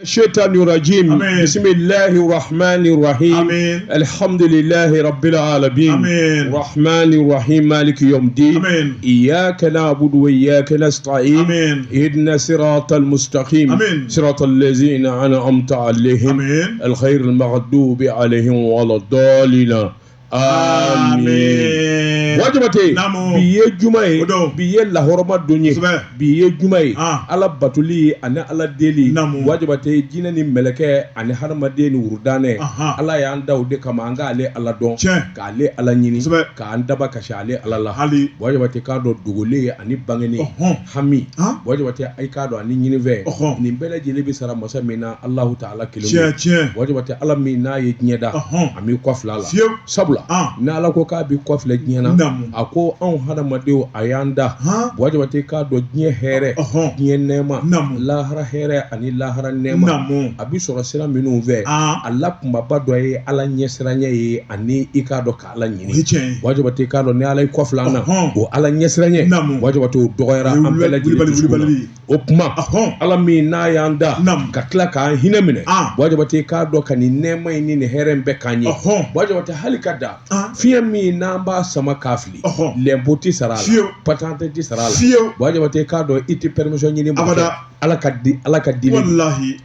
الشيطان الرجيم. آمين. بسم الله الرحمن الرحيم. آمين. الحمد لله رب العالمين. آمين. الرحمن الرحيم مالك يوم الدين. آمين. إياك نعبد وإياك نستعين. آمين. اهدنا صراط المستقيم. آمين. صراط الذين أنعمت عليهم. آمين. الخير المغضوب عليهم ولا الضالين. آمين. Amin. Buwa Jabate, Naamu. bi ye juma ye, O don. bi ye lahɔrɔma don ye, Kosɛbɛ. bi ye juma ye, Ah. Ala batoli ani Ala deli. Naamu. Buwa Jabate, jinɛ ni mɛlɛkɛ ani hadamaden ni wurudanɛ, Ahan. Ala y'an da o de kama an k'ale Ala dɔn, Tiɲɛ. k'ale Ala ɲini, Kosɛbɛ. k'an daba kasi ale Ala la. Hali. Buwa Jabate k'a dɔn dogolen ani bangeni, Ɔhɔn. hami. Han? Buwa Jabate, i k'a dɔn ani ɲinifɛn, Ɔhɔn. nin bɛɛ lajɛlen bɛ sara masa min na Alahu taala kelen Tiɲɛ don. tiɲɛ. Buwa Jabate, Ala min n'a ye diɲɛ da, Ɔhɔn. a m'i kɔ filɛ a la. Fiyewu. Sabula Ah. ni Ala ko k'a b'i kɔfilɛ diɲɛ na, Naamu. a ko anw hadamadenw a y'an da. Han? Buwa Jabate k'a dɔn diɲɛ hɛrɛ, Ɔhɔn. diɲɛ nɛɛma, Naamu. lahara hɛrɛ ani lahara nɛɛma, Naamu. a bɛ sɔrɔ sira minnu fɛ, Ah. a la kunbaba dɔ ye Ala ɲɛsiranɲɛ ye ani i k'a dɔn ka Ala O ɲini. ye tiɲɛ ye. Buwa Jabate k'a dɔn ni Ala y'i kɔfilɛ an na, Ɔhɔn. o Ala ɲɛsiranɲɛ, Naamu. Buwa Jabate, o dɔgɔyara O ye an bɛɛ lajɛlen wulibali, dusukun na. wulibali. O kuma, Ɔhɔn. Ala min n'a y'an da, Naamu. ka tila k'an hinɛ minɛ, Ah. Buwa Jabate k'a dɔn ka nin nɛɛma in ni nin hɛrɛ in bɛɛ k'an ye. Ɔhɔn. Buwa Jabate, hali ka da Ah. fiɲɛ min n'an b'a sama k'a fili, Ɔhɔn. lɛnpo tɛ sara a la, Fiyewu. patante tɛ sara a la. Fiyewu. Buwa Jabate k'a dɔn i tɛ permission ɲini maa fɛ. Abada. Ala ka di, Ala ka dili. Walahi.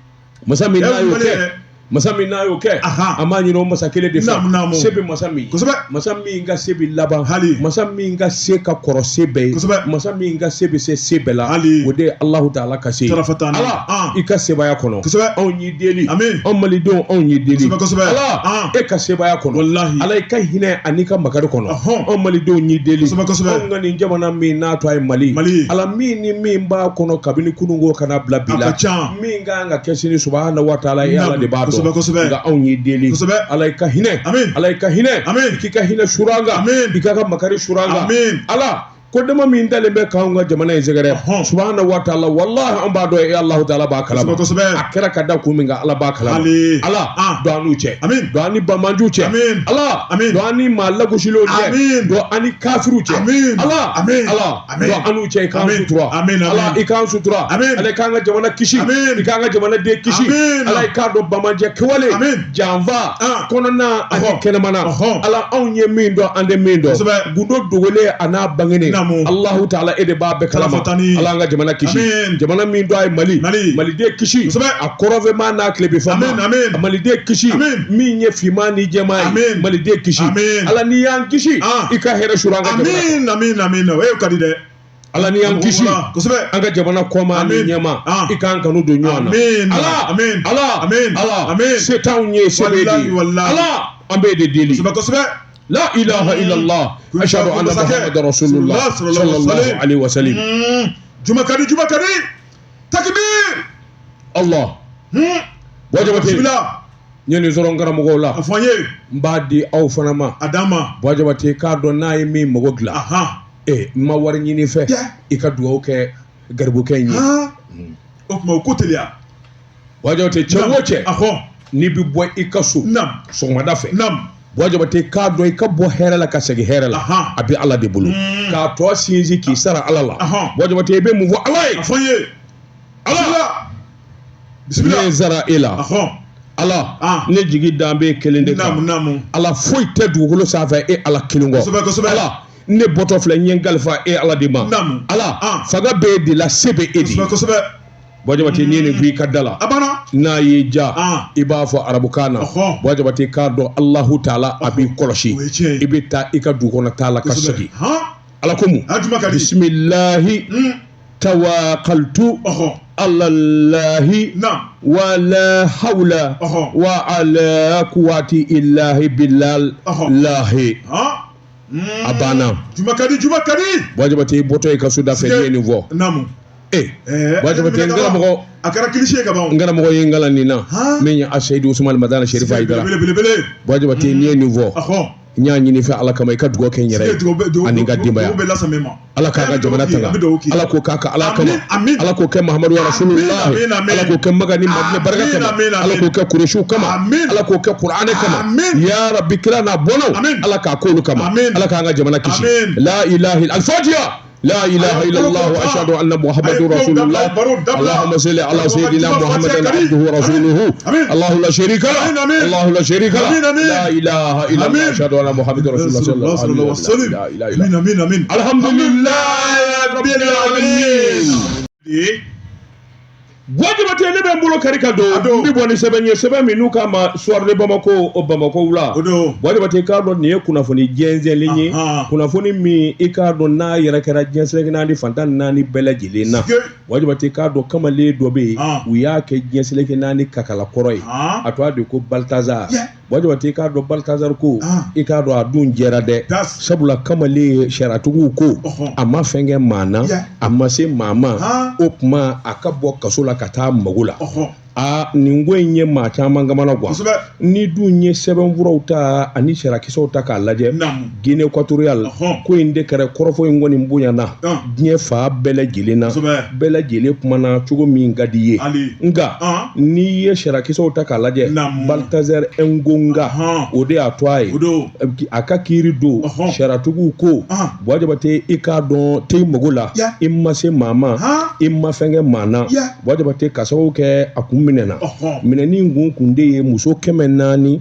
Masa min n'a y'o Wale kɛ, yɛrɛ. masa min n'a y'o kɛ, Ahan. an b'a ɲini o masa kelen de fɛ. Naamu, naamu. Se bɛ masa min ye. Kosɛbɛ. Masa min ka se bɛ laban. Hali. Masa min ka se ka kɔrɔ se bɛɛ ye. Kosɛbɛ. Masa min ka se bɛ se se bɛɛ la. Hali. O de ye Alahu taala ka se ye. Tarafata ni. Ala, Ah. i ka sebaaya kɔnɔ. Kosɛbɛ. Anw y'i deli. Amin. Anw malidenw anw y'i deli. Kosɛbɛ, kosɛbɛ. Ala, Ah. e ka sebaaya kɔnɔ. Walahi. Ala, i ka hinɛ ani ka makari kɔnɔ. Ɔhɔn. Anw malidenw y'i deli. Kosɛbɛ, kosɛbɛ. Anw ka nin jamana min n'a tɔ ye Mali. Mali. Ala min ni min b'a kɔnɔ kabini kununko ka na bila bi la. A ka ca. Min ka kan ka kɛ sini subahana wa taala e Ala de b'a dɔn. Kosɛbɛ, kosɛbɛ. Nka anw y'i deli. Kosɛbɛ. Ala i ka hinɛ. Amin. Ala i ka hinɛ. Amin. K'i ka hinɛ suuru an kan. Amin. I k'a ka makari suuru an kan. Amin. Ala ko dama min dalen bɛ k'anw ka jamana in sɛgɛrɛ. Ɔhɔn. Subahana wa taala walahi an b'a dɔn e Alahu taala b'a kalama. Kosɛbɛ, kosɛbɛ. A kɛra ka da kun min kan Ala b'a kalama. Hali. Ala Ah. don an n'u cɛ. Amin. Don an ni banbaanciw cɛ. Amin. Ala Amin. don an ni maa lagosilenw cɛ. Amin. Don an ni kafiriw cɛ. Amin. Ala. Amin. Ala Amin. don an n'u cɛ i k'an Amin. sutura. Amin, amin. Ala i k'an sutura. Amin. Ala i k'an ka jamana kisi. Amin. I k'an ka jamanaden kisi. Amin. Ala i k'a dɔn bamajɛ kɛwale. Amin. Janfa. Ah. Kɔnɔna ani Ɔhɔn. kɛnɛmana. Ɔhɔn. Ala anw ye min dɔn an tɛ min dɔn. Kosɛbɛ. Gundo dogolen a n'a bangenen. Naamu. Alahu taala e de b'a bɛɛ kalama. Talafatani. Ala an ka jamana kisi. Amin. Jamana min dɔ a ye Mali. Mali. Maliden kisi. Kosɛbɛ. A kɔrɔnfɛma n'a tilebinfɛma. Amin, amin. Maliden kisi. Amin. Min ye finman ni jɛman ye. Amin. Maliden kisi. Amin. Ala n'i y'an kisi. Ah. I ka hɛrɛ suuru an ka jamana kan. Amin, amin, amin. O ka di dɛ. Ala n'i y'an kisi. Wala, Kosɛbɛ. An ka jamana kɔma ni Amin. ɲɛma. Ah. I k'an kanu don ɲɔgɔn na. Amin. Ala. Amin. Ala. Amin. Ala. Amin. Se t'anw ye se b'e de ye. Walahi, walahi. Ala. An b'e de deli. Kosɛbɛ, kosɛbɛ. La ilaha illallah. Ashhadu anna Muhammadar Rasulullah sallallahu alaihi wasallam. Juma ka di, juma ka di. Takbir. Allah. Hmm. Buwa Jabate. Bisimila. N ye nin sɔrɔ n karamɔgɔw la. A fɔ an ye. N b'a di aw fana ma. A d'an ma. Buwa Jabate k'a dɔn n'a ye min mago dilan. Ahan. Ee n ma wari ɲini fɛ. Yeah. I ka dugawu kɛ garibukɛ in ye. Han. O tuma o ko teliya. Buwa Jabate cɛ o cɛ. Ahɔn. N'i bɛ bɔ i ka so. Nam. Sɔgɔmada fɛ. Nam. Buwa Jabate k'a dɔn i ka bɔ hɛrɛ la ka segin hɛrɛ la. Ahan. A bɛ Ala de bolo. Mm. K'a tɔ sinsin k'i sara Ala la. Ahan. Buwa Jabate i bɛ mun fɔ Ala ye. A fɔ an ye. Ala. Bisimila. Ne ye sara e la. Ahɔn. Ala. Ah. Ne jigi dan bɛ kelen de kan. Namu, namu. Ala foyi tɛ dugukolo sanfɛ e Ala kelen kɔ. Kosɛbɛ, kosɛbɛ. Ala ne bɔtɔ filɛ n ye n kalifa e Ala de ma. Naamu. Ala Ah. fanga bɛ e de la se bɛ e de ye. Kosɛbɛ, kosɛbɛ. Buwa Jabate n'i ye nin fɔ i ka da la. A banna. N'a y'i ja Ah. i b'a fɔ arabukan na. Ɔhɔn. Buwa Jabate k'a dɔn Alahu taala a b'i kɔlɔsi. O ye tiɲɛ ye. I bɛ taa i ka dugu kɔnɔ taa la ka Kosɛbɛ. segin. Han. Ala ko mun. A juma ka di. Bisimilahi Hmm. tawakaltu Ɔhɔn. alalahi Nam. wala hawla Ɔhɔn. wa ala kuwati illahi bilal Ɔhɔn. lahi. Han. A banna. Juma ka di, juma ka di. Buwa Jabate i bɔtɔ i ka so da fɛ n'i ye nin fɔ. Namu. Ee Ɛɛ. Buwa Jabate n karamɔgɔ A kɛra kilisi ye ka ban. n karamɔgɔ ye n kalan nin na Han. min ye Aseyidu Usumani Madani Serifu Hayidara. Belebele, belebele. Buwa Jabate n'i ye nin fɔ Ɔhɔn. n y'a ɲini fɛ Ala kama i ka dugawu kɛ n yɛrɛ ye ani n ka denbaya. Dugawu bɛ lasama ma. Ala k'a ka jamana tanga. An bɛ dugawu k'i ye. Ala k'o k'a ka Ala kama. Amin, amin. Ala k'o kɛ Mahamadu ya Rasulullah. Amin, amin. Ala k'o kɛ Maka ni Madina barika Amin, kama. amin, amin. Ala k'o kɛ Kuresiw kama. Amin. Ala k'o kɛ Kuranɛ kama. Amin. Ya Rabbi kira n'a bɔnnaw. Amin. Ala k'a k'olu kama. Amin. Ala k'an ka jamana kisi. Amin. La ilaha illa Al-Fatiha. La ilaha illallah wa ashhadu anna muhammadur rasulullah. Allahumma salli ala sayyidina muhammadin abduhu wa rasuluhu. Allahu la sharika lah. Allahu la sharika lah. La ilaha illallah ashhadu anna muhammadur rasulullah sallallahu alaihi wa sallam. La ilaha illallah. Amin amin. Alhamdulillahi rabbil alamin. Buwa Jabate, ne bɛ n bolo kari ka don, n bɛ bɔ ni sɛbɛn ye, sɛbɛn min n'u k'a ma Soir de Bamako, o Bamakɔ wula. O don. Buwa Jabate, k'a dɔn nin ye kunnafoni jɛnsɛnlen ye, kunnafoni min i k'a dɔn n'a yɛrɛ kɛra diɲɛ seleke naani fantan naani bɛɛ lajɛlen na. Buwa Jabate, k'a dɔn kamalen dɔ bɛ yen, u y'a kɛ diɲɛ seleke naani kakalakɔrɔ ye, a tɔgɔ de ko Baltazar. Buwa Jabate, k'a dɔn Baltazar ko, i k'a dɔn a dun jɛra dɛ, sabula kamalen sariyatigiw ko a ma fɛn kɛ maa na, a ma se maa ma, o tuma a ka bɔ kaso la ka taa mago la. Aa, nin ko in ye maa caman kamana gan. Ni dun ye sɛbɛnfuraw ta ani sariyakisɛw ta k'a lajɛ, Guinée équatoriale ko in de kɛra kɔrɔfɔ in kɔni bonyana diɲɛ fan bɛɛ lajɛlen na, bɛɛ lajɛlen kumana cogo min ka di i ye. Nka n'i ye sariyakisɛw ta k'a lajɛ, Baltazar Engonga, o de y'a to a ye a ka kiiri don, sariyatigiw ko Buwa Jabate, i k'a dɔn t'i mago la, i ma se maa ma, i ma fɛn kɛ maa na. Buwa Jabate, ka sababu kɛ a kun minɛna, minɛni kun de ye muso 400,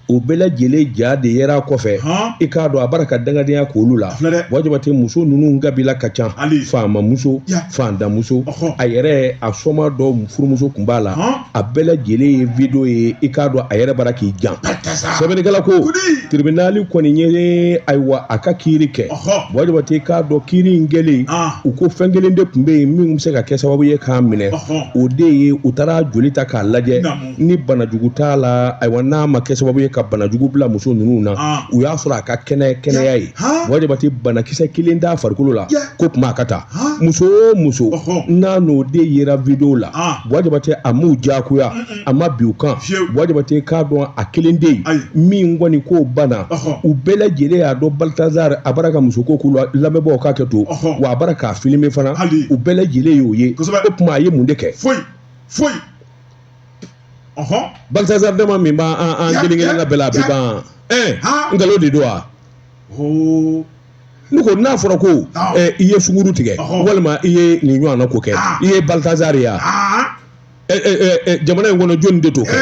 o bɛɛ lajɛlen ja de yera a kɔfɛ. I k'a dɔn a bara ka dangadenya k'olu la. Buwa Jabate, muso ninnu kabila ka ca, faamamuso, fantanmuso, a yɛrɛ a soma dɔ furumuso tun b'a la. A bɛɛ lajɛlen ye video ye, i k'a dɔn a yɛrɛ bara k'i jan. Sɛbɛnnikɛla ko tribunal kɔni ye ayiwa a ka kiiri kɛ. Buwa Jabate, i k'a dɔn kiiri in kɛlen, u ko fɛn kelen de tun bɛ yen min bɛ se ka kɛ sababu ye k'a minɛ, o de ye u taara joli ta k'a lajɛ ni banajugu t'a la. Ayiwa, n'a ma kɛ sababu ye ka banajugu bila muso ninnu na, u y'a sɔrɔ a ka kɛnɛ kɛnɛya ye. Buwa Jabate, banakisɛ kelen t'a farikolo la, ko tuma a ka taa. Muso o muso n'a n'o de yera video la, Buwa Jabate, a m'u diyagoya, a ma bin u kan. Buwa Jabate, k'a dɔn a kelen de yen min kɔni k'o banna, u bɛɛ lajɛlen y'a dɔn Baltazar a bara ka muso ko k'u la, lamɛnbaaw k'a kɛ to, wa a bara k'a filmer fana, u bɛɛ lajɛlen y'o ye. O tuma a ye mun de kɛ? Foyi foyi. Baltazar dama min b'an an kelen kelen ka bɛɛ la, a bɛ ban nkalon de don wa? Ne ko n'a fɔra ko i ye sunguru tigɛ walima i ye nin ɲɔgɔnna ko kɛ, i ye Baltazar ye wa? Jamana in kɔnɔ jɔnni de t'o kɛ?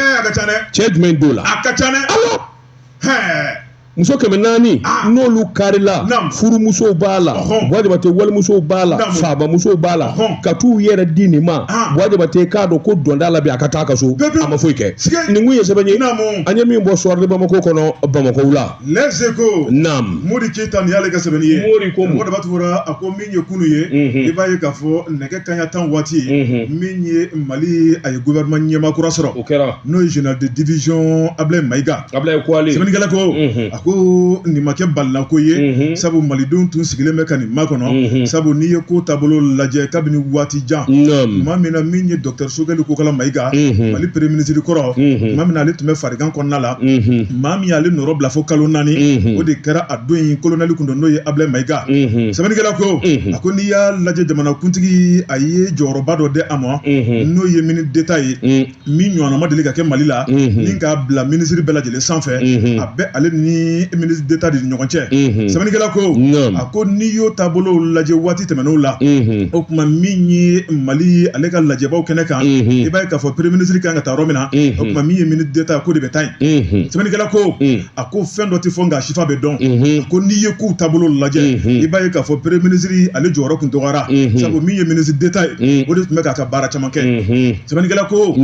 Cɛ jumɛn t'o la? A ka ca dɛ. Muso 400 n'olu karila, furumusow b'a la, Buwa Jabate, walimusow b'a la, faabamusow b'a la, ka t'u yɛrɛ di nin ma. Buwa Jabate, k'a dɔn ko dɔn t'a la bi, a ka taa ka so, a ma foyi kɛ. Nin kun ye sɛbɛn ye an ye min bɔ Soir de Bamako kɔnɔ, Bamakɔ la. Les Échos. Naam. Mori Keyita, nin y'ale ka sɛbɛnni ye. Mori ko mun? Mɔgɔ daba tugura a ko min ye kunu ye, i b'a ye k'a fɔ nɛgɛ kanɲɛ 10 waati, min ye Mali, a ye gouvernement ɲɛmaa kura sɔrɔ. O kɛra. N'o ye général de division Ablaye Mayiga. Ablaye Kouale. Sɛbɛnnikɛla ko a ko nin ma kɛ balinako ye, sabu malidenw tun sigilen bɛ ka nin makɔnɔ, sabu n'i ye ko taabolo lajɛ kabini waati jan, tuma min na min ye docteur Sogɛli Kokala Mayiga, Mali premier ministre kɔrɔ, tuma min na ale tun bɛ farigan kɔnɔna la, maa min y'ale nɔrɔ bila fo kalo 4, o de kɛra a don in colonel kun don, n'o ye Ablaye Mayiga. Sɛbɛnnikɛla ko a ko n'i y'a lajɛ, jamanakuntigi a ye jɔyɔrɔba dɔ di a ma, n'o ye ministre d'État ye min ɲɔgɔnna ma deli ka kɛ Mali la, ni k'a bila ministre bɛɛ lajɛlen sanfɛ, a bɛ ale ni ministre d'État de ni ɲɔgɔn cɛ. Sɛbɛnnikɛla ko a ko n'i y'o taabolo lajɛ waati tɛmɛnenw la, o tuma min ye Mali ale ka lajɛbaw kɛnɛ kan, i b'a ye k'a fɔ premier ministre kan ka taa yɔrɔ min na, o tuma min ye ministre d'État ko de bɛ taa yen. Sɛbɛnnikɛla ko a ko fɛn dɔ tɛ fɔ nka sifa bɛ dɔn. A ko n'i ye kow taabolo lajɛ, i b'a ye k'a fɔ premier ministre ale jɔyɔrɔ kun dɔgɔyara, sabu min ye ministre d'État ye, o de tun bɛ k'a ka baara caman kɛ. Sɛbɛnnikɛla ko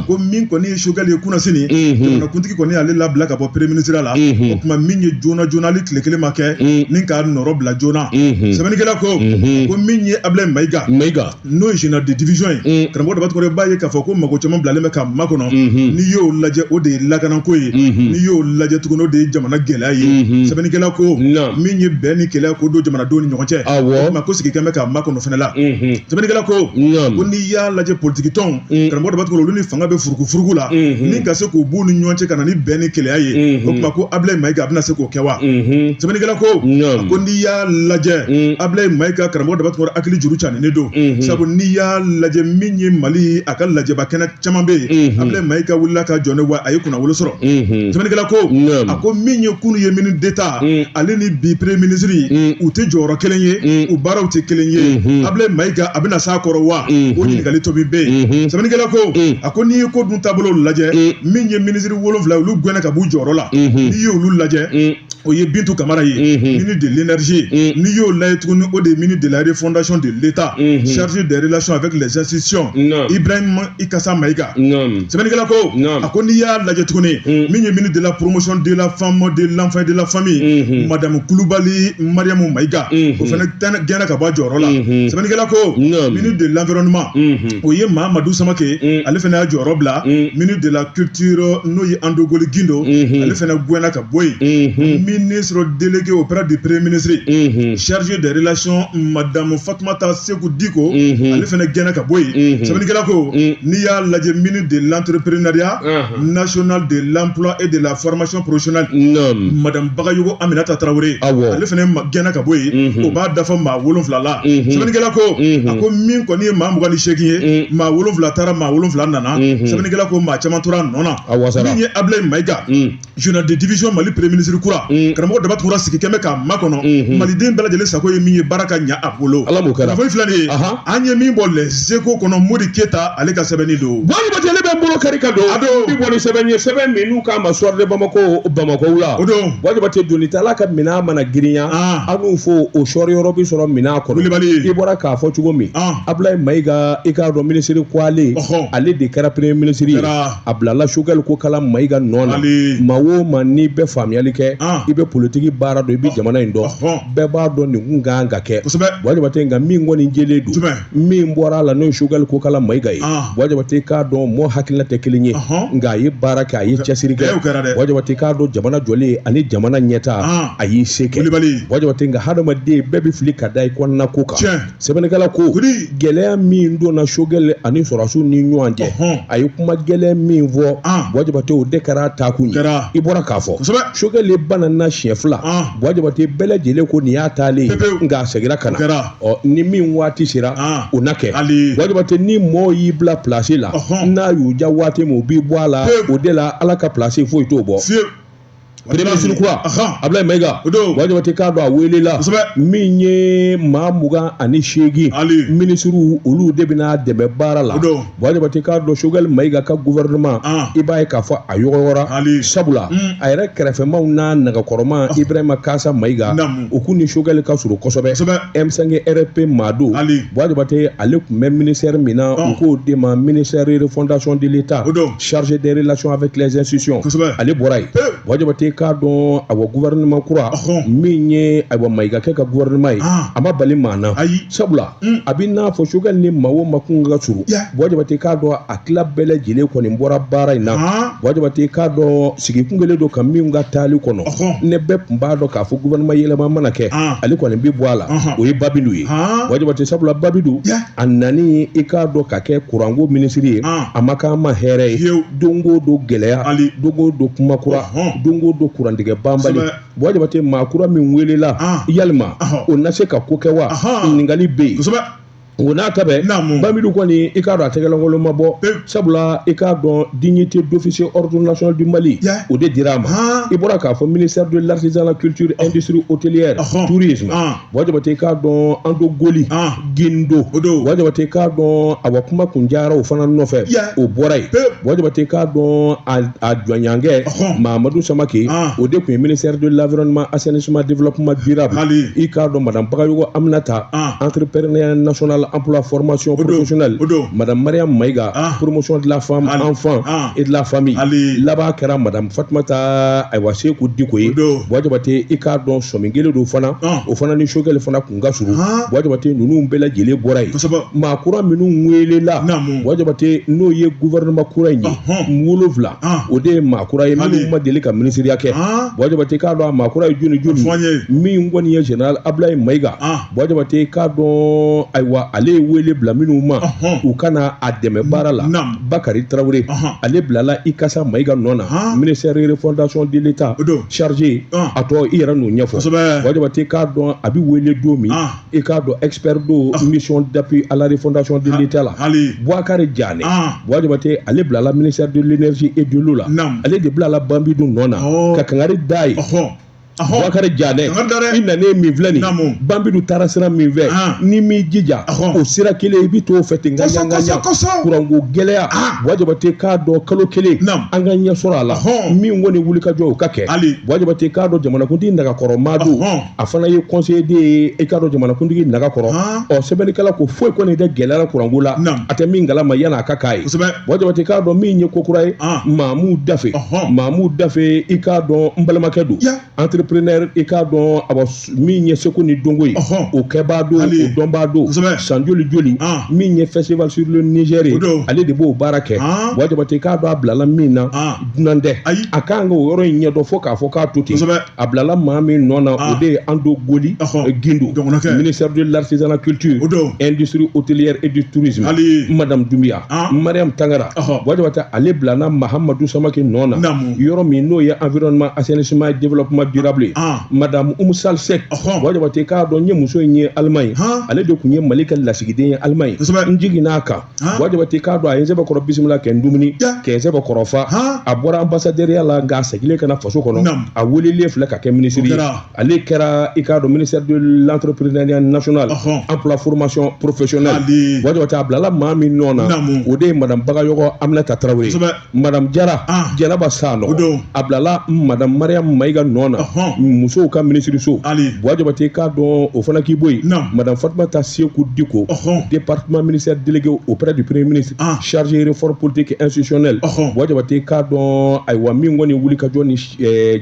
ko min kɔni ye Sogɛli ye kunnasini, jamanakuntigi kɔni y'ale labila ka bɔ premier ministre la, o tuma min ye joona joona, hali tile kelen ma kɛ ni k'a nɔrɔ bila joona. Sɛbɛnnikɛla ko ko min ye Ablaye Mayiga, n'o ye général de division ye, karamɔgɔ daba tukɔrɔ, i b'a ye k'a fɔ ko mago caman bilalen bɛ ka makɔnɔ. N'i y'o lajɛ, o de ye lakanako ye. N'i y'o lajɛ tuguni, o de ye jamana gɛlɛya ye. Sɛbɛnnikɛla ko min ye bɛn ni kelenya ko don jamanadenw ni ɲɔgɔn cɛ, o tuma ko sigi kɛn bɛ ka makɔnɔ fana la. Sɛbɛnnikɛla ko ko n'i y'a lajɛ, politiki tɔnw, karamɔgɔ daba tukɔrɔ, olu ni fanga bɛ furukufuruku la, ni ka se k'u b'u ni ɲɔgɔn cɛ ka na ni bɛn ni kelenya ye, o tuma ko Ablaye Mayiga a bɛna bɛna se k'o kɛ wa? Sɛbɛnnikɛla ko a ko n'i y'a lajɛ Ablaye Mayiga karamɔgɔ Daba Tunkara hakili juru caninen don, sabu n'i y'a lajɛ min ye Mali a ka lajɛba kɛnɛ caman bɛ yen, Ablaye Mayiga wulila ka jɔ ne wa a ye kunnawolo sɔrɔ. Sɛbɛnnikɛla ko a ko min ye kunu ye ministre d'État ale ni bi premier ministre u tɛ jɔyɔrɔ kelen ye, u baaraw tɛ kelen ye. Ablaye Mayiga a bɛna s'a kɔrɔ wa? O ɲininkali tobi bɛ yen. Sɛbɛnnikɛla ko a ko n'i ye ko dun taabolo lajɛ, min ye minisiri 7 olu gɛnna ka b'u jɔyɔrɔ la. N'i y'olu lajɛ, o ye Bintu Kamara ye, ministre de l'énergie. N'i y'o lajɛ tuguni, o de ye ministre de la refondation de l'État, chargé des relations avec les institutions, Ibrahim Ikassa Maïga. Sɛbɛnnikɛla ko a ko n'i y'a lajɛ tuguni, min ye ministre de la promotion de la femme, de l'enfant et de la famille, madame Kulubali Mariamu Maïga, o fana gɛnna ka bɔ a jɔyɔrɔ la. Sɛbɛnnikɛla ko ministre de l'environnement, o ye Mamadou Samake, ale fana y'a jɔyɔrɔ bila. Ministre de la culture, n'o ye Andogoli Gindo, ale fana gɛnna ka bɔ yen. Ministre délégué auprès du premier ministre chargé des relations, madame Fatoumata Sekou Diko, ale fana gɛnna ka bɔ yen. Sɛbɛnnikɛla ko n'i y'a lajɛ, ministre de l'entrepreneuriat national, de l'emploi et de la formation professionnelle, madame Bagayogo Aminata Traoré, ale fana gɛnna ka bɔ yen. O b'a dafa maa 7 la. Sɛbɛnnikɛla ko a ko min kɔni ye maa 28 ye, maa 7 taara, maa 7 nana. Sɛbɛnnikɛla ko maa caman tora a nɔ na. Min ye Ablaye Mayiga, général de division, Mali premier ministre kura, karamɔgɔ Daba Tunkara sigi kɛmɛ k'a makɔnɔ. Maliden bɛɛ lajɛlen sago ye min ye, baara ka ɲa a bolo. Ala m'o kɛra. Kunnafoni filɛ nin ye, an ye min bɔ Les Échos kɔnɔ, Modi Keyita ale ka sɛbɛnni don. Buwa Jabate, ne bɛ n bolo kari ka don. A don. Bi bɔ ni sɛbɛn ye, sɛbɛn min n'u k'a ma Soir de Bamako, Bamakɔ la. O don. Buwa Jabate, donitala ka minɛn mana girinya, an n'u fo o sɔri yɔrɔ bɛ sɔrɔ minɛn kɔnɔ. Wulibali. I bɔra k'a fɔ cogo min, Ablaye Mayiga, i k'a dɔn minisiri ko ale, ale de kɛra premier ministre ye. A bilala Choguel Kokala Mayiga nɔ na. Maa o maa n'i bɛ faamuyali kɛ, i bɛ politiki baara dɔn, i bɛ jamana in dɔn, bɛɛ b'a dɔn nin kun kan ka kɛ. Buwa Jabate, nka min kɔni jɛlen don, min bɔra a la, n'o ye Choguel Kokala Mayiga ye, Buwa Jabate k'a dɔn mɔɔ hakilina tɛ kelen ye, nka a ye baara kɛ, a ye cɛsiri kɛ. Buwa Jabate k'a dɔn jamana jɔlen ani jamana ɲɛta, a y'i se kɛ. Buwa Jabate, nka hadamaden bɛɛ bɛ fili ka da i kɔnɔna ko kan. Sɛbɛnnikɛla ko gɛlɛya min donna Choguel ani sɔrɔdasiw ni ɲɔgɔn cɛ, a ye kuma gɛlɛn min fɔ, Buwa Jabate, o de kɛra a taakun ye. I bɔra k'a fɔ Choguel banana siɲɛ 2. Buwa Jabate, bɛɛ lajɛlen ko nin y'a taalen ye, nka a seginna ka na. Ɔ ni min waati sera, o na kɛ. Buwa Jabate, ni mɔɔ y'i bila place la, n'a y'u ja waati min, u b'i bɔ a la. O de la Ala ka place foyi t'o bɔ. Premier ministre kura Ablaye Mayiga, Buwa Jabate k'a dɔn a welela min ye maa 28 minisiriw, olu de bɛna dɛmɛ baara la. Buwa Jabate k'a dɔn Choguel Mayiga ka gouvernement, i b'a ye k'a fɔ a yɔgɔyɔgɔra, sabula a yɛrɛ kɛrɛfɛmaw n'a nagakɔrɔma Ibrahima Kasa Mayiga, o kun ni Choguel ka surun kosɛbɛ. M5 RFP maa don. Buwa Jabate, ale tun bɛ ministère min na, u k'o de ma ministère refondation de l'État, chargé des relations avec les institutions, ale bɔra yen. Buwa Jabate k'a dɔn awa gouvernement kura min ye ayiwa Mayiga kɛ ka gouvernement ye, a ma bali maa na, sabula a bɛ n'a fɔ Choguel ni maa o maa kun ka surun. Buwa Jabate k'a dɔn a tila bɛɛ lajɛlen kɔni bɔra baara in na. Buwa Jabate k'a dɔn sigikun kɛlen don ka min ka taali kɔnɔ, ne bɛɛ tun b'a dɔn k'a fɔ gouvernement yɛlɛma mana kɛ, ale kɔni bɛ bɔ a la, o ye Babidu ye. Buwa Jabate, sabula Babidu a nani i k'a dɔn ka kɛ kuranko minisiri ye, a ma k'an ma hɛrɛ ye. Don o don gɛlɛya, don o don kuma kura, don o don kurantigɛ banbali. Buwa Jabate, maa kura min welela, yalima o na se ka ko kɛ wa? Ɲininkali bɛ yen. O n'a ta bɛɛ, Babidu kɔni, i k'a dɔn a tɛgɛlankolon ma bɔ, sabula i k'a dɔn dignité d'officier ordre national du Mali, o de dira a ma. I bɔra k'a fɔ ministère de l'artisanat, culture, industrie hôtelière, tourisme, Buwa Jabate i k'a dɔn Ando Goli Gindo. Buwa Jabate i k'a dɔn awa kuma kun jara o fana nɔfɛ, o bɔra yen. Buwa Jabate i k'a dɔn a jɔnyankɛ Mamadou Samake, o de tun ye ministère de l'environnement, assainissement, développement durable. I k'a dɔn madame Bagayogo Aminata, entrepreneuriat national, emploi, formation professionnelle, madame Mariam Maïga, promotion de la femme, enfant et de la famille. Laban kɛra madame Fatoumata ayiwa Sekou Diko ye. Buwa Jabate i k'a dɔn sɔmi kelen don fana, o fana ni Choguel fana kun ka surun. Buwa Jabate, ninnu bɛɛ lajɛlen bɔra yen. Maa kura minnu welela, Buwa Jabate, n'o ye gouvernement kura in ye 7, o de ye maa kura ye minnu ma deli ka minisiriya kɛ. Buwa Jabate k'a dɔn a maa kura ye jɔni jɔni? Min kɔni ye général Ablaye Maïga, Buwa Jabate k'a dɔn ayiwa ale ye wele bila minnu ma u ka na a dɛmɛ baara la Bakari Tarawele ale bilala Ikasa Mayiga nɔ na ministère refondation de l'État chargé a tɔ i yɛrɛ n'o ɲɛfɔ Buwa Jabate k'a dɔn a bɛ wele don min i k'a dɔn expert don mission d'appui à la refondation de l'État la Bouakari Diané Buwa Jabate ale bilala ministère de l'énergie et de l'eau la ale de bilala Bambidu nɔ na ka kangari d'a ye Bouakari Diané i nanen min filɛ nin Bambidu taara sira min fɛ n'i m'i jija o sira kelen i bɛ t'o fɛ ten ŋaɲa kuranko gɛlɛya Buwa Jabate k'a dɔn kalo kelen an ka ɲɛ sɔrɔ a la min kɔni wulikajɔ o ka kɛ Buwa Jabate k'a dɔn jamanakuntigi nagakɔrɔmaa don a fana ye conseiller de ye i k'a dɔn jamanakuntigi nagakɔrɔ ɔ sɛbɛnnikɛla ko foyi kɔni tɛ gɛlɛya kuranko la a tɛ min kalama yanni a ka k'a ye Buwa Jabate k'a dɔn min ye ko kura ye Mamu Dafe Mamu Dafe i k'a dɔn n balimakɛ don entrepreneur i k'a dɔn awa min ye seko ni dɔnko ye o kɛbaa don o dɔnbaa don san joli joli min ye festival sur le Niger ye ale de b'o baara kɛ Buwa Jabate k'a dɔn a bilala min na dunan tɛ a kan ka o yɔrɔ in ɲɛdɔn fo k'a fɔ k'a to ten a bilala maa min nɔ na o de ye Ando Goli Gindo ministère de l'artisanat culture industrie hôtelière et du tourisme madame Doumbia Mariam Tangara Buwa Jabate ale bilala Mahamadu Samake nɔ na yɔrɔ min n'o ye environnement assainissement et développement durable ye madame Oumou Sall Seck Buwa Jabate k'a dɔn n ye muso in ye Allemagne ale de tun ye Mali ka lasigiden ye Allemagne n jiginn'a kan Buwa Jabate k'a dɔn a ye n sɛbɛkɔrɔ bisimila kɛ n dumuni kɛ n sɛbɛkɔrɔ fa a bɔra ambassadeur la nka a seginnen ka na faso kɔnɔ a welelen filɛ ka kɛ minisiri ye ale kɛra i k'a dɔn ministère de l'entrepreneuriat national emploi formation professionnelle Buwa Jabate a bilala maa min nɔ na o de ye madame Bagayɔgɔ Aminata Tarawele madame Jara Jɛnɛba Sanɔgɔ a bilala madame Mariam Mayiga nɔ na musow ka minisiriso Buwa Jabate k'a dɔn o fana k'i bɔ yen madame Fatumata Seku Diko département ministère délégué auprès du premier ministre chargé réforme politique institutionnelle Buwa Jabate k'a dɔn ayiwa min kɔni wulikajɔ ni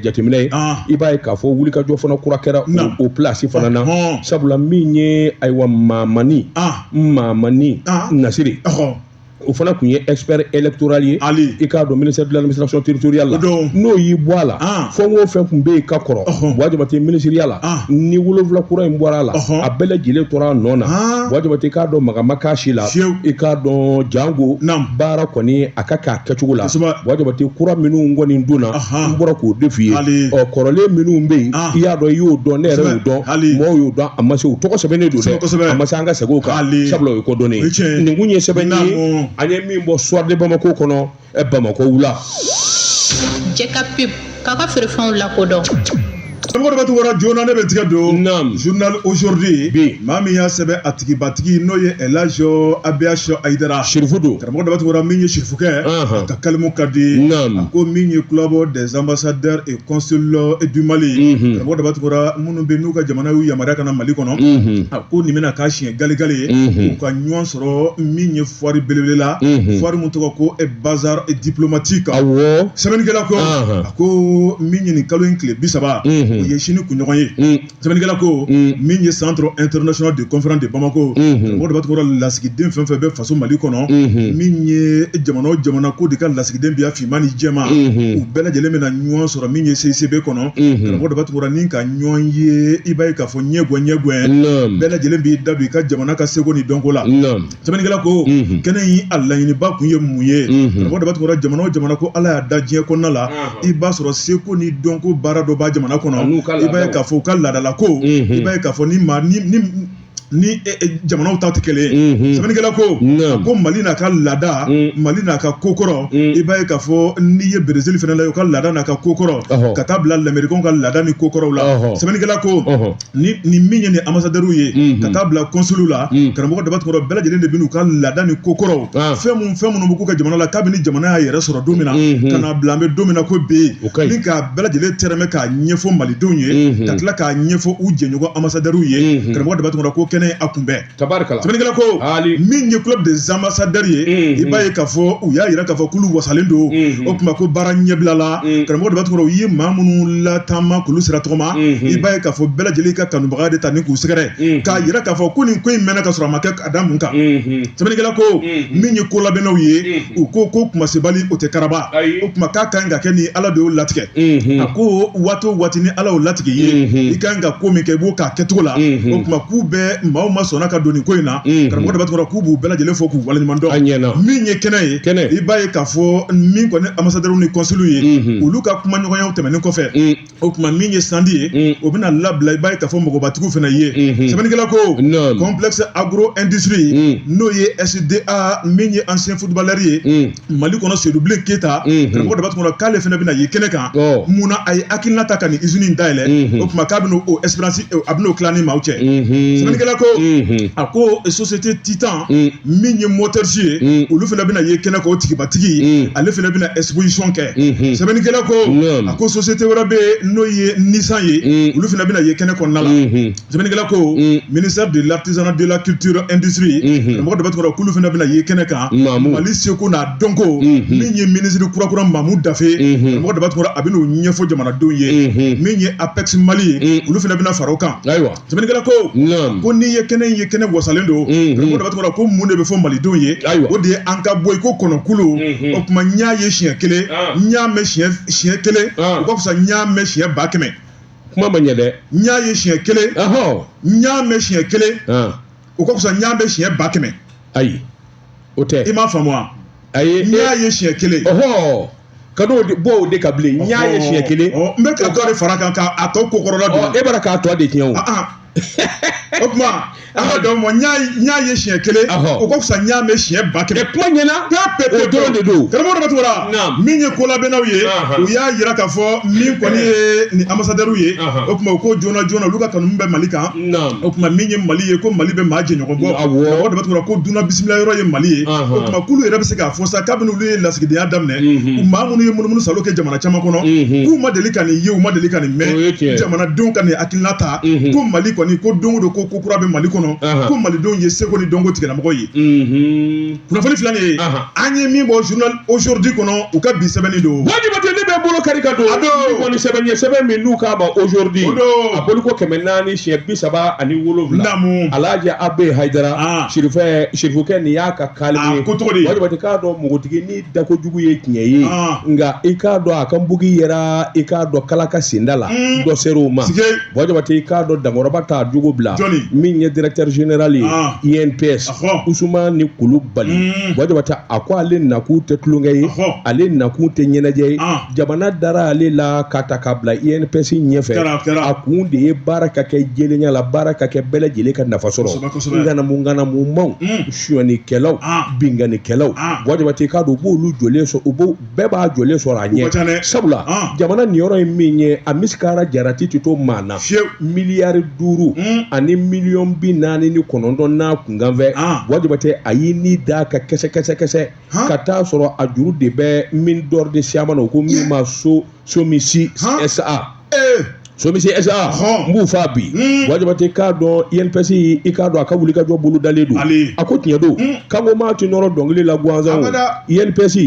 jateminɛ ye i b'a ye k'a fɔ wulikajɔ fana kura kɛra o place fana na sabula min ye ayiwa Mamani Mamani Nasire o fana tun ye expert électoral ye i k'a dɔn ministère de l'administration territoriale la n'o y'i bɔ a la fɛn o fɛn tun bɛ yen ka kɔrɔ Buwa Jabate minisiriya la ni wolonwula kura in bɔra a la a bɛɛ lajɛlen tora a nɔ na Buwa Jabate k'a dɔn maga ma k'a si la i k'a dɔn jango baara kɔni a ka k'a kɛcogo la Buwa Jabate kura minnu kɔni donna n bɔra k'o de f'i ye ɔ kɔrɔlen minnu bɛ yen i y'a dɔn i y'o dɔn ne yɛrɛ y'o dɔn mɔgɔw y'o dɔn a ma se u tɔgɔ sɛbɛnnen don dɛ a ma se an ka segin o kan sabula o ye ko dɔnnen ye nin kun ye sɛbɛn ye an ye min bɔ Soir de Bamako kɔnɔ Bamakɔ wula. Jɛ ka pub k'a ka feerefɛnw lakodɔn. Karamɔgɔ Daba Tunkara joona ne bɛ tigɛ don. Naam. Journal Aujourd'hui. Bi. Maa min y'a sɛbɛn a tigibatigi n'o ye El Hadj ABH Hayidara. Sirifu don. Karamɔgɔ Daba Tunkara min ye sirifukɛ. Anhan. A ka kalimu ka di. Naam. A ko min ye club des ambassadeurs et consuls du Mali. Unhun. Karamɔgɔ Daba Tunkara minnu bɛ n'u ka jamana y'u yamaruya ka na Mali kɔnɔ. Unhun. A ko nin bɛna k'a siɲɛ galegale ye. Unhun. U ka ɲɔgɔn sɔrɔ min ye foire belebele la. Unhun. Foire min tɔgɔ ko bazar diplomatique. Awɔ. Sɛbɛnnikɛla ko. Anhan. A ko min ye nin kalo in tile 30. Unhun. O ye sini kunɲɔgɔn ye. Sɛbɛnnikɛla ko. Min ye centre international de conférence de Bamako. Unhun. Karamɔgɔ Daba Tunkara lasigiden fɛn fɛn bɛ faso Mali kɔnɔ. Unhun. Min ye jamana o jamana ko de ka lasigiden bi yan finman ni jɛman. Unhun. U bɛɛ lajɛlen bɛna ɲɔgɔn sɔrɔ min ye CICB kɔnɔ. Unhun. Karamɔgɔ Daba Tunkara ni ka ɲɔgɔn ye i b'a ye k'a fɔ ɲɛgɛn ɲɛgɛn. Naam. Bɛɛ lajɛlen b'i da don i ka jamana ka seko ni dɔnko la. Naam. Sɛbɛnnikɛla ko Unhun. kɛnɛ in a laɲiniba kun ye mun ye Unhun. karamɔgɔ Daba Tunkara jamana o jamana ko Ala y'a da diɲɛ kɔnɔna la i b'a sɔrɔ seko ni dɔnko baara dɔ b'a jamana kɔnɔ An'u ka i b'a ye laadaw. k'a fɔ u ka laadalako Unhun. i b'a ye k'a fɔ ni maa ni ni ni jamanaw ta tɛ kelen ye Unhun. sɛbɛnnikɛla ko Naam. ko Mali n'a ka laada Mali n'a ka kokɔrɔ i b'a ye k'a fɔ n'i ye Brésil fana lajɛ u ka laada n'a ka kokɔrɔ Ɔhɔ. ka taa bila Lamɛrikɛnw ka laada ni kokɔrɔw la Ɔhɔ. sɛbɛnnikɛla ko Ɔhɔ. ni ni min ye nin ambassadeur ye Mhm. ka taa bila consul la karamɔgɔ Daba Tunkara bɛɛ lajɛlen de bɛ n'u ka laada ni kokɔrɔw Ah. fɛn minnu bɛ k'u ka jamana la kabini jamana y'a yɛrɛ sɔrɔ don min na Mhm. ka na bila an bɛ don min na ko bi O ka ɲi. ni k'a bɛɛ lajɛlen tɛrɛmɛ k'a ɲɛfɔ malidenw ye Mhm. ka tila k'a ɲɛfɔ u jɛɲɔgɔn ambassadeur ye Mhm. karamɔgɔ Daba Tunkara ko kɛnɛ a kunbɛn Tabarikala. sɛbɛnnikɛla ko Ali. min ye club des ambassadeurs ye Mhm. i b'a ye k'a fɔ u y'a yira k'a fɔ k'olu wasalen don Mhm. o tuma ko baara ɲɛbila la Mhm. karamɔgɔ Daba Tunkara u ye maa minnu lataama k'olu sira tɔgɔma Mhm. i b'a ye k'a fɔ bɛɛ lajɛlen ka kanubaga de ta ni k'u sɛgɛrɛ Mhm. k'a yira k'a fɔ ko nin ko in mɛnna ka sɔrɔ a ma kɛ ka da mun kan Unhun. sɛbɛnnikɛla ko Mhm. min ye ko labɛnnaw ye Mhm. u ko ko kumasebali o tɛ karaba Ayi. o tuma k'a ka ɲi ka kɛ ni Ala de y'o latigɛ Unhun. a ko waati o waati ni Ala y'o latigɛ i ye Mhm. i ka ɲi ka ko min kɛ i b'o k'a kɛcogo la Mhm. o tuma k'u bɛ maa o maa sɔnna ka don nin ko in na, karamɔgɔ Daba Tunkara, k'u b'u bɛɛ lajɛlen fo k'u waleɲuman dɔn. A ɲɛna. Min ye kɛnɛ ye, Kɛnɛ. i b'a ye k'a fɔ min kɔni ambassadeur ni consul ye, olu ka kumaɲɔgɔnyaw tɛmɛnen kɔfɛ, o tuma min ye stand ye, o bɛna labila, i b'a ye k'a fɔ mɔgɔbatigiw fana ye. Sɛbɛnnikɛla ko complexe agro industrie, n'o ye SDA, min ye ancien footballeur ye Mali kɔnɔ, Seydou Bilen Keyita, karamɔgɔ Daba Tunkara, k'ale fana bɛna ye kɛnɛ kan. Mun na a ye hakilina ta ka nin usine in dayɛlɛ? O tuma k'a bɛna o expérience, a bɛn'o tila ni maaw cɛ. Sɛbɛnnikɛla ko, a ko société Titan, min ye moteurs ye, olu fana bɛna ye kɛnɛ kan, o tigibatigi, ale fana bɛna exposition kɛ. Sɛbɛnnikɛla ko, a ko société wɛrɛ bɛ yen, n'o ye Nissan ye, olu fana bɛna ye kɛnɛ kɔnɔna la. Sɛbɛnnikɛla ko ministère de l'artisanat, de la culture, industrie, karamɔgɔ Daba Tunkara, k'olu fana bɛna ye kɛnɛ kan. Mali seko n'a dɔnko, min ye ministre kurakura Mamu Dafe, karamɔgɔ Daba Tunkara, a bɛn'o ɲɛfɔ jamanadenw ye. Min ye Apex Mali ye, olu fana bɛna fara o kan. Ayiwa. Sɛbɛnnikɛla ko, ko n'i ye kɛnɛ in ye, kɛnɛ wasalen don. Karamɔgɔ Daba Tunkara, ko mun de bɛ fɔ malidenw ye? O de ye an ka bɔ i ko kɔnɔkulu. O tuma n y'a ye siɲɛ kelen, n y'a mɛn siɲɛ kelen, o ka fisa n y'a mɛn siɲɛ 100 000. Kuma ma ɲɛ dɛ. N y'a ye siɲɛ kelen, n y'a mɛn siɲɛ kelen, o ka fisa n y'a mɛn siɲɛ 100 000. Ayi, o tɛ. I m'a faamu wa? Ayi. N y'a ye siɲɛ kelen. Ka n'o bɔ o de ka bilen, n y'a ye siɲɛ kelen. N bɛ ka dɔ de fara kan k'a tɔ ko kɔrɔla don. E bɔra k'a tɔ de tiɲɛ o. O tuma an ka dɔn mɔ, n y'a ye siɲɛ kelen, o ka fisa n y'a mɛn siɲɛ 100 000. Kuma ɲɛna. Pe O dɔrɔn de don. Karamɔgɔ Daba Tunkara, min ye kolabɛnnaw ye, u y'a yira k'a fɔ min kɔni ye nin ambassadeur ye, o tuma u ko joona joona olu ka kanu bɛ Mali kan. O tuma min ye Mali ye, ko Mali bɛ maa jɛɲɔgɔn bɔ. Karamɔgɔ Daba Tunkara, ko dunan bisimila yɔrɔ ye Mali ye. O tuma k'olu yɛrɛ bɛ se k'a fɔ sa, kabini olu ye lasigidenya daminɛ, maa minnu ye munumunu salo kɛ jamana caman kɔnɔ, k'u ma deli ka nin ye, u ma deli ka nin mɛn, jamanadenw ka nin hakilina ta ko Mali kɔni, ko don o don ko ko kura bɛ Mali kɔnɔ, ko malidenw ye seko ni dɔnko tigilamɔgɔ ye. Kunnafoni filɛ nin ye, an ye min bɔ journal Aujourd'hui kɔnɔ, u ka bi sɛbɛnni don. Wajibate, ne bɛ bolo kari ka don ni kɔni sɛbɛn ye, sɛbɛn min n'u k'a ma Aujourd'hui, a boliko 437. Alhaji Abe Hayidara Sirifɛ, Sirifukɛ, nin y'a ka kalime ye. Ko cogo di? Wajibate, k'a dɔn npogotigi ni dakojugu ye tiɲɛ ye, nka i k'a dɔn a ka nbugi yɛrɛ, i k'a dɔn kala ka senda la, dɔ ser'o ma. Wajibate, i k'a dɔn dankɔrɔba t'a jogo bila. Min ye directeur général ye INPS, Usumani Kulubali, Wajibate, a ko ale nakun tɛ tulonkɛ ye, ale nakun tɛ ɲɛnajɛ ye. Jamana dara ale la ka ta k'a bila INPS ɲɛfɛ, a kun de ye baara ka kɛ jɛlenya la, baara ka kɛ bɛɛ lajɛlen ka nafa sɔrɔ. Ŋanamu ŋanamumaw, sonyɛnikɛlaw, binkannikɛlaw, Wajibate, i k'a dɔn u b'olu jɔlen sɔrɔ, u b'o bɛɛ b'a jɔlen sɔrɔ a ɲɛ. Sabula jamana niyɔrɔ ye min ye, a misikara jarati tɛ to maa na. 5 miliyari ani miliyɔn 49 n'a kunkanfɛ. Wajibate, a y'i ni da ka kɛsɛ kɛsɛ kɛsɛ ka taa sɔrɔ a juru de bɛ mine d'or de Syama na, u ko min ma Somisi SA. Somisi SA, n b'u faa bi. Wajibate, k'a dɔn INPS, i k'a dɔn a ka wulikajɔ bolo dalen don. A ko tiɲɛ don, kanko maa tɛ nɔrɔ dɔnkili la gansan o. INPS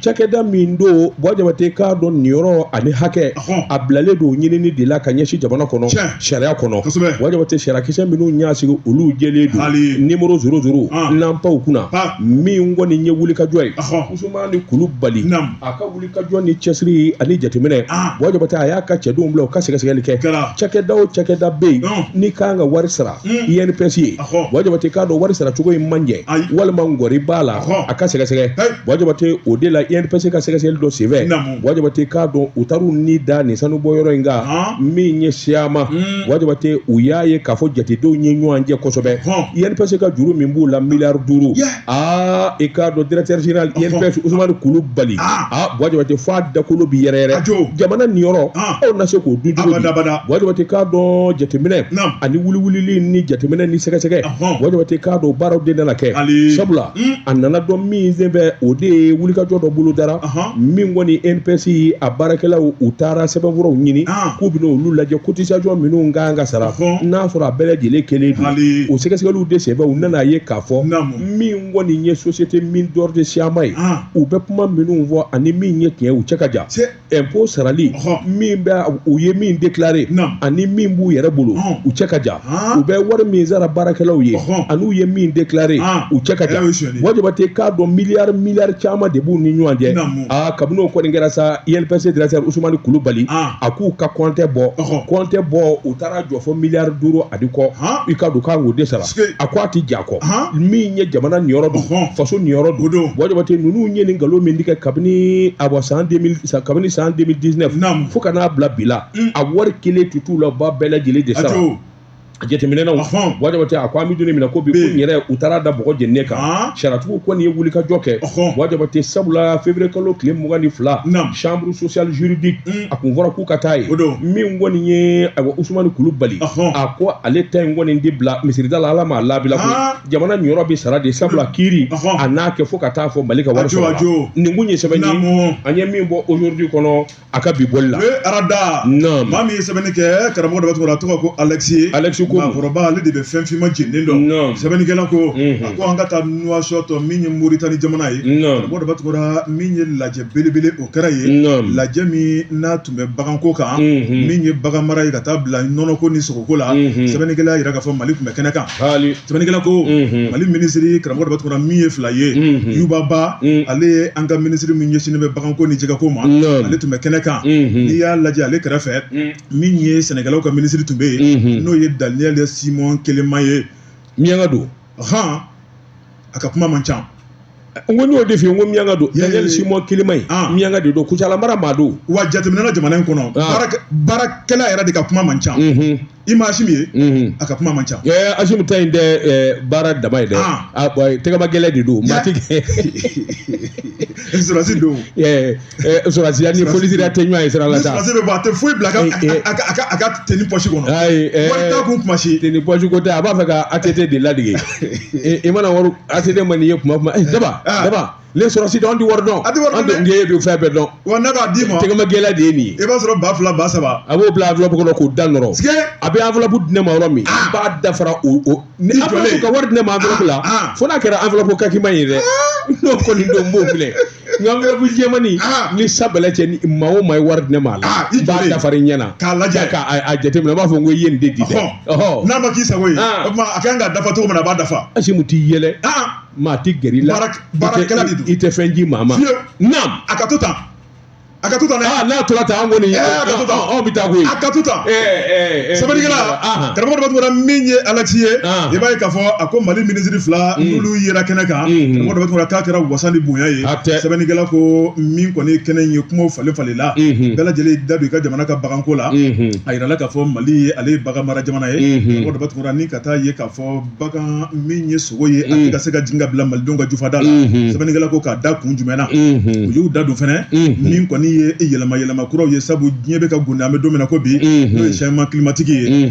cakɛda min don, Wajibate, k'a dɔn niyɔrɔ ani hakɛ a bilalen don ɲinini de la ka ɲɛsin jamana kɔnɔ sariya kɔnɔ. Wajibate, sariyakisɛ minnu y'a sigi, olu jɛlen don. Numéro 00 n'an paw kunna, min kɔni ye wulikajɔ ye, Usumani Kulubali, a ka wulikajɔ ni cɛsiri ani jateminɛ, Wajibate, a y'a ka cɛdenw bila u ka sɛgɛsɛgɛli kɛ. Cakɛda o cakɛda bɛ yen n'i kan ka wari sara INPS ye, Wajibate, k'a dɔn wari sara cogo in man ɲɛ walima ngɔri b'a la, a ka sɛgɛsɛgɛ. Wajibate, o de la INPS ka sɛgɛsɛgɛli dɔ senfɛ, Wajibate, k'a dɔn u taar'u ni da nin sanubɔyɔrɔ in kan min ye Syama. Wajibate, u y'a ye k'a fɔ jatedenw ye ɲɔgɔn jɛ kosɛbɛ. INPS ka juru min b'u la 5 miliyari. Aa, i k'a dɔn directeur général INPS Usumani Kulubali, aa, Wajibate, f'a dakolo bi yɛrɛ yɛrɛ. Jamana niyɔrɔ, aw na se k'o dun cogo di? Wajibate, k'a dɔn jateminɛ ani wuliwulili ni jateminɛ ni sɛgɛsɛgɛ, Wajibate, k'a dɔn baaraw de nana kɛ. Sabula a nana dɔn min senfɛ, o de ye wulikajɔ dɔ bolo dara min kɔni INPS a baarakɛlaw, u taara sɛbɛnfuraw ɲini k'u bɛna olu lajɛ, cotisation minnu kan ka sara, n'a sɔrɔ a bɛɛ lajɛlen kelen don. O sɛgɛsɛgɛliw de senfɛ, u nana ye k'a fɔ min kɔni ye société mine d'or de Syama ye, u bɛ kuma minnu fɔ ani min ye tiɲɛ, u cɛ ka jan. Impôt sarali min bɛ u ye min déclaré. déclaré ani min b'u yɛrɛ bolo u cɛ ka jan u bɛ wari min sara baarakɛlaw ye an'u ye min déclaré u cɛ ka jan Buwa Jabate k'a dɔn miliyari miliyari caman de b'u ni ɲɔgɔn cɛ. Aa, kabini o kɔni kɛra sa, INPS directeur Usumani Kulubali a k'u ka compte bɔ compte bɔ, u taara jɔ fo miliyari 5 ani kɔ. I ka don k'an k'o de sara, a ko a tɛ ja kɔ. Min ye jamana niyɔrɔ don, faso niyɔrɔ don. Buwa Jabate, ninnu ye nin nkalon min tigɛ kabini a bɔ san 2000, kabini san 2019 fo ka n'a bila bi la, a wari kelen tɛ t'u la, u b'a bɛɛ lajɛlen de sara. Jateminɛnaw, Buwa Jabate, a ko an bɛ don min na ko bi, ko yɛrɛ u taara da bɔgɔ jeninen kan. Sariyatigiw kɔni ye wulikajɔ kɛ, Buwa Jabate, sabula février kalo tile 22, chambre sociale juridique, a kun fɔra k'u ka taa yen. Min kɔni ye ayiwa Usumani Kulubali, a ko ale ta in kɔni de bila misirida la, Ala m'a labila koyi. Jamana niyɔrɔ bɛ sara de, sabula kiiri a n'a kɛ fo ka taa fɔ Mali ka wari sɔrɔ. Nin kun ye sɛbɛn ye an ye min bɔ Aujourd'hui kɔnɔ a ka bi bɔli la. Arada, maa min ye sɛbɛnni kɛ, karamɔgɔ Daba Tunkara, a tɔgɔ ko Alexis. Alexis ko maakɔrɔba, ale de bɛ fɛn finman jeninen dɔn. Sɛbɛnnikɛla ko a ko an ka taa Nouakchott, min ye Moritani jamana ye. Karamɔgɔ Daba Tunkara, min ye lajɛ belebele o kɛra yen, lajɛ min n'a tun bɛ baganko kan, min ye bagan mara ye ka taa bila nɔnɔko ni sogoko la. Sɛbɛnnikɛla y'a jira k'a fɔ Mali tun bɛ kɛnɛ kan. Sɛbɛnnikɛla ko Mali minisiri, karamɔgɔ Daba Tunkara, min ye fila ye, Yuba Ba, ale ye an ka minisiri min ɲɛsinnen bɛ baganko ni jɛgɛko ma, ale tun bɛ kɛnɛ kan. N'i y'a lajɛ, ale kɛrɛfɛ, min ye sɛnɛkɛlaw ka minisiri tun bɛ yen, n'o ye Daniel Simon Kelema ye. Miyanka don. Hɔn, a ka kuma man ca. N ko n y'o de f'i ye, n ko miyanka don. Daniel Simon Kelema ye miyanka de don, Kucala mara maa don. Wa jateminɛ na jamana in kɔnɔ, baarakɛla yɛrɛ de ka kuma man ca. I ma Asimi ye, a ka kuma man ca. Asimi ta in tɛ baara dama ye dɛ, tɛgɛma gɛlɛn de don. Maa tɛ sɔrɔdasi don. Sɔrɔdasiya ni folisiriya tɛ ɲɔgɔn ye sira la sa. Sɔrɔdasi bɛ bɔ, a tɛ foyi bila a ka tenue poche kɔnɔ. Ayi, wari t'a kun kuma si. Tenue poche ko tɛ, a b'a fɛ ka ATT de ladege. I mana wari ATT man n'i ye kuma kuma, daba daba les sɔrɔdasi dɔn, an tɛ wari dɔn. A tɛ wari dɔn dɛ. An tɛ don fɛn bɛɛ dɔn. Wa n'a b'a d'i ma. Tɛgɛma gɛlɛn de ye nin ye. I b'a sɔrɔ 2000, 3000. A b'o bila enveloppe kɔnɔ k'o da nɔrɔ. A bɛ enveloppe di ne ma yɔrɔ min, i b'a dafara o ni enveloppe ka wari di ne ma enveloppe la, fo n'a kɛra enveloppe kakima ye dɛ. N'o kɔni don, n b'o minɛ. Nka enveloppe jɛmani ni sabɛlɛ cɛ, ni maa o maa ye wari di ne ma a la, n b'a dafara i ɲɛ na. K'a lajɛ. K'a jateminɛ, n b'a fɔ n ko i ye nin de di dɛ. N'a ma k'i sago ye, o tuma a kan k'a dafa cogo min na, a b'a dafa. Asimu t'i yɛlɛ. Maa tɛ gɛrɛ i la. Baarakɛla de don. I tɛ fɛn ji maa ma. Naam. A ka to tan. A ka to tan dɛ. Aa, n'a tora tan, an kɔni. A ka to tan. Anw bɛ taa koyi. A ka to tan. Sɛbɛnnikɛla, karamɔgɔ Daba Tunkara, min ye Alexis ye, i b'a ye k'a fɔ a ko Mali minisiri fila n'olu yera kɛnɛ kan, karamɔgɔ Daba Tunkara, k'a kɛra wasa ni bonya ye. Sɛbɛnnikɛla ko min kɔni ye kɛnɛ in ye, kumaw falen falenla, bɛɛ lajɛlen da don i ka jamana ka baganko la. A yirala k'a fɔ Mali ye, ale ye bagan mara jamana ye. Karamɔgɔ Daba Tunkara, ni ka taa ye k'a fɔ bagan min ye sogo ye, a tɛ ka se ka jigin ka bila malidenw ka jufada la. Sɛbɛnnikɛla ko k'a da kun jumɛn na, u y'u da don fɛnɛ min kɔni ye yɛlɛma yɛlɛma kuraw ye, sabu diɲɛ bɛ ka gondi, an bɛ don min na ko bi, n'o ye changement climatique ye,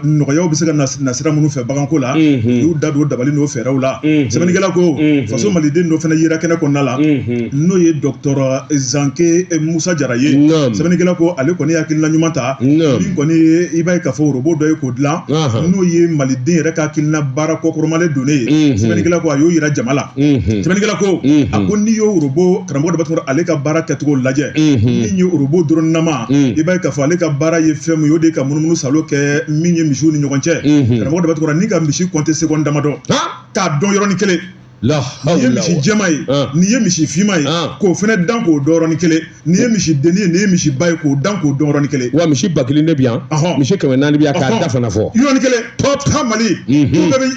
nɔgɔyaw bɛ se ka na sira minnu fɛ baganko la, u y'u da don dabali n'o fɛɛrɛw la. Sɛbɛnnikɛla ko faso maliden dɔ fɛnɛ yera kɛnɛ kɔnɔna la, n'o ye docteur Zanke Musa Jara ye. Sɛbɛnnikɛla ko ale kɔni ye hakilina ɲuman ta, min kɔni ye, i b'a ye k'a fɔ robot dɔ ye k'o dilan, n'o ye maliden yɛrɛ ka hakilina baara kɔkɔrɔmalen donnen ye. Sɛbɛnnikɛla ko a y'o yira jama la. Sɛbɛnnikɛla ko a ko n'i y'o robot, karamɔgɔ Daba Tunkara, ale ka baara kɛcogo lajɛ, min ye robot dɔrɔn nama, i b'a ye k'a fɔ ale ka baara ye fɛn min ye, o de ye ka munumunu salo kɛ min ye misiw ni ɲɔgɔn cɛ. Karamɔgɔ Daba Tunkara, ni ka misi compter seconde damadɔ k'a dɔn yɔrɔnin kelen, nin ye misi jɛman ye, nin ye misi finman ye, k'o fana dan k'o dɔn yɔrɔnin kelen, nin ye misi dennin ye, nin ye misi ba ye, k'o dan k'o dɔn yɔrɔnin kelen. Wa misi 1000 de bɛ yan, misi 400 bɛ yan, k'a da fana fɔ yɔrɔnin kelen. Top ta Mali ko bɛɛ bɛ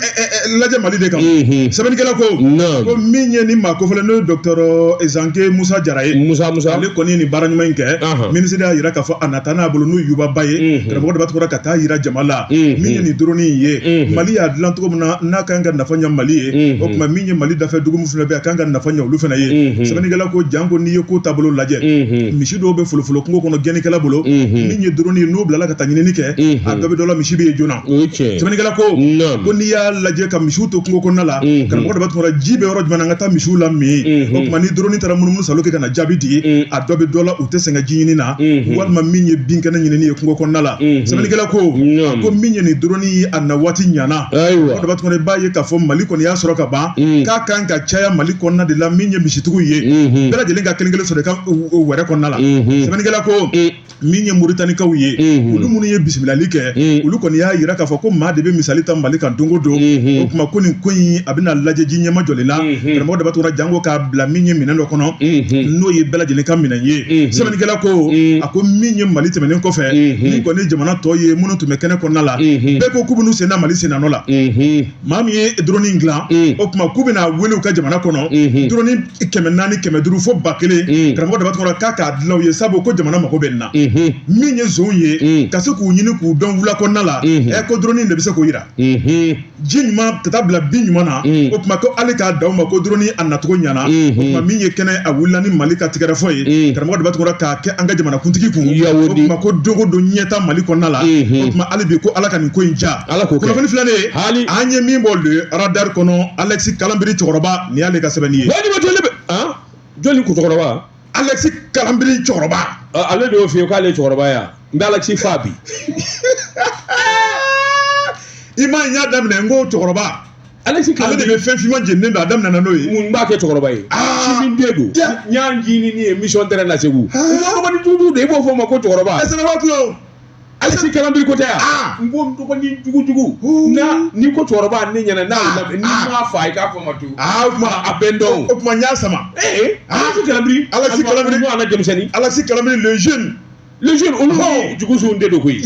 lajɛ Mali de kan. Sɛbɛnnikɛla ko ko min ye nin maa kofɔlen, n'o ye docteur Zanke Musa Jara ye, Musa Musa, ale kɔni ye nin baara ɲuman in kɛ. Minisiri y'a jira k'a fɔ a nata n'a bolo n'o Yuba Ba ye, karamɔgɔ Daba Tunkara, ka taa yira jama la min ye nin drone in ye, Mali y'a dilan cogo min na, n'a kan ka nafa ɲɛ Mali ye, o tuma min ye Mali dafɛ dugu min fana bɛ, a kan ka nafa ɲɛ olu fana ye. Sɛbɛnnikɛla ko janko n'i ye ko taabolo lajɛ, misi dɔw bɛ folofolo kungo kɔnɔ gɛnnikɛla bolo, min ye drone ye, n'o bilala ka taa ɲinini kɛ, a dɔ bɛ dɔ la, misi bɛ ye joona. Sɛbɛnnikɛla ko ko n'i y'a lajɛ ka misiw to kungo kɔnɔna la, karamɔgɔ Daba Tunkara, ji bɛ yɔrɔ jumɛn na, an ka taa misiw lamin, o tuma ni drone taara munumunu salo kɛ ka na jaabi di, a dɔ bɛ dɔ la, u tɛ sɛgɛn ji ɲini na, walima min ye binkɛnɛ ɲinini ye kungo kɔnɔna la. Sɛbɛnnikɛla ko ko min ye nin drone ye, a na waati ɲana. Karamɔgɔ Daba Tunkara, i b'a ye k'a fɔ Mali kɔni y'a sɔrɔ ka ban. K'a kan ka caya Mali kɔnɔna de la min ye misitigiw ye bɛɛ lajɛlen ka kelen kelen sɔrɔ i ka wɛrɛ kɔnɔna la. Sɛbɛnnikɛla ko min ye Moritanikaw ye, olu minnu ye bisimilali kɛ, olu kɔni y'a jira k'a fɔ ko maa de bɛ misali ta Mali kan don o don. O tuma ko nin ko in a bɛna lajɛ ji ɲɛma jɔlen na. Karamɔgɔ Daba Tunkara, janko k'a bila min ye minɛn dɔ kɔnɔ, n'o ye bɛɛ lajɛlen ka minɛn ye. Sɛbɛnnikɛla ko a ko min ye Mali tɛmɛnen kɔfɛ, min kɔni jamana tɔ ye minnu tun bɛ kɛnɛ kɔnɔna la, bɛɛ ko k'u bɛn'u sen da Mali sennanɔ la. Maa min ye drone in dilan, o tuma k'u bɛna wele u ka jamana kɔnɔ, drone 400, 500 fo 1000, karamɔgɔ Daba Tunkara, k'a k'a dilan u ye, sabu ko jamana mago bɛ nin na. Min ye zonw ye, ka se k'u ɲini k'u dɔn wula kɔnɔna la, ɛ ko drone in de bɛ se k'o jira. Ji ɲuman ka taa bila bin ɲuman na. O tuma ko hali k'a da u ma ko drone a nacogo ɲana. O tuma min ye kɛnɛ a wulila ni Mali ka tɛgɛrɛ fɔ ye, karamɔgɔ Daba Tunkara, k'a kɛ an ka jamanakuntigi kun. O tuma ko don o don ɲɛta Mali kɔnɔna la. O tuma hali bi ko Ala ka nin ko in ja. Ala k'o kɛ. Kunnafoni filanan ye, hali an ye min bɔ le radar kɔnɔ, Alexis Kalanbiri cɛkɔrɔba, nin y'ale ka sɛbɛnni ye. Jɔni ko cɛkɔrɔba? Alexis Kalanbiri cɛkɔrɔba. Ale de y'o f'i ye k'ale ye cɛkɔrɔba ye wa? N bɛ Alexis fa bi. I m'a ye n y'a daminɛ n ko cɛkɔrɔba. Alexis Ale de bɛ fɛn finman jeninen don, a daminɛna n'o ye. Mun b'a kɛ cɛkɔrɔba ye? Sini den don. N y'a ɲini ni ye mission terrain la Segu. N ko dɔgɔnin jugu don, i b'o fɔ o ma ko cɛkɔrɔba. Ɛ sɛnɛba tulo. Alexis Kalanbiri ko tɛ yan. N ko n dɔgɔnin jugu na, n'i ko cɛkɔrɔba ne ɲɛna n'a y'o lamɛn, n'i m'a fa i k'a fɔ ma tugun. O tuma a bɛ n dɔn. O tuma n y'a sama. Ee, Alexis Kalanbiri. Alexis Kalanbiri. Ɲɔgɔn na denmisɛnnin. Alexis Kalanbiri le jeune. Le jeune, olu ni jugusunw de don koyi.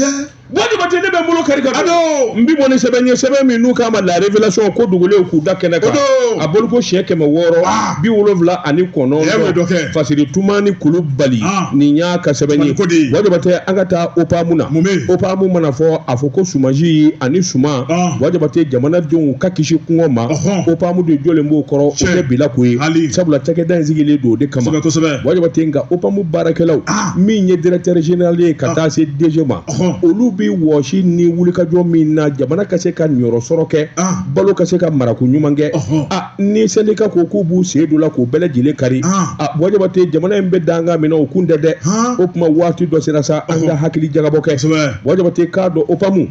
Buwa Jabate, ne bɛ n bolo kari ka don. N bi bɔ ni sɛbɛn ye, sɛbɛn min n'u k'a ma La Révélation, ko dogolenw k'u da kɛnɛ kan. A bolo ko siɲɛ 679. Fasiri Tumani Kulubali, nin y'a ka sɛbɛn ye. Buwa Jabate, an ka taa OPAM na. OPAM mana fɔ, a fɔ ko sumansi ani suman. Buwa Jabate, jamanadenw ka kisi kɔngɔ ma, OPAM de jɔlen b'o kɔrɔ, o tɛ bila ko ye, sabula cakɛda in sigilen don o de kama. Buwa Jabate, nka OPAM baarakɛlaw, min ye directeur général ye ka taa se DG ma, olu bɛ wɔsi ni wulikajɔ min na jamana ka se ka niyɔrɔ sɔrɔ kɛ, balo ka se ka marako ɲuman kɛ, a ni syndicat ko k'u b'u sen don la k'o bɛɛ lajɛlen kari, a Buwa Jabate, jamana in bɛ dankan min na, o kun tɛ dɛ. O tuma waati dɔ sera sa, an ka hakili jagabɔ kɛ. Buwa Jabate, k'a dɔn OPAM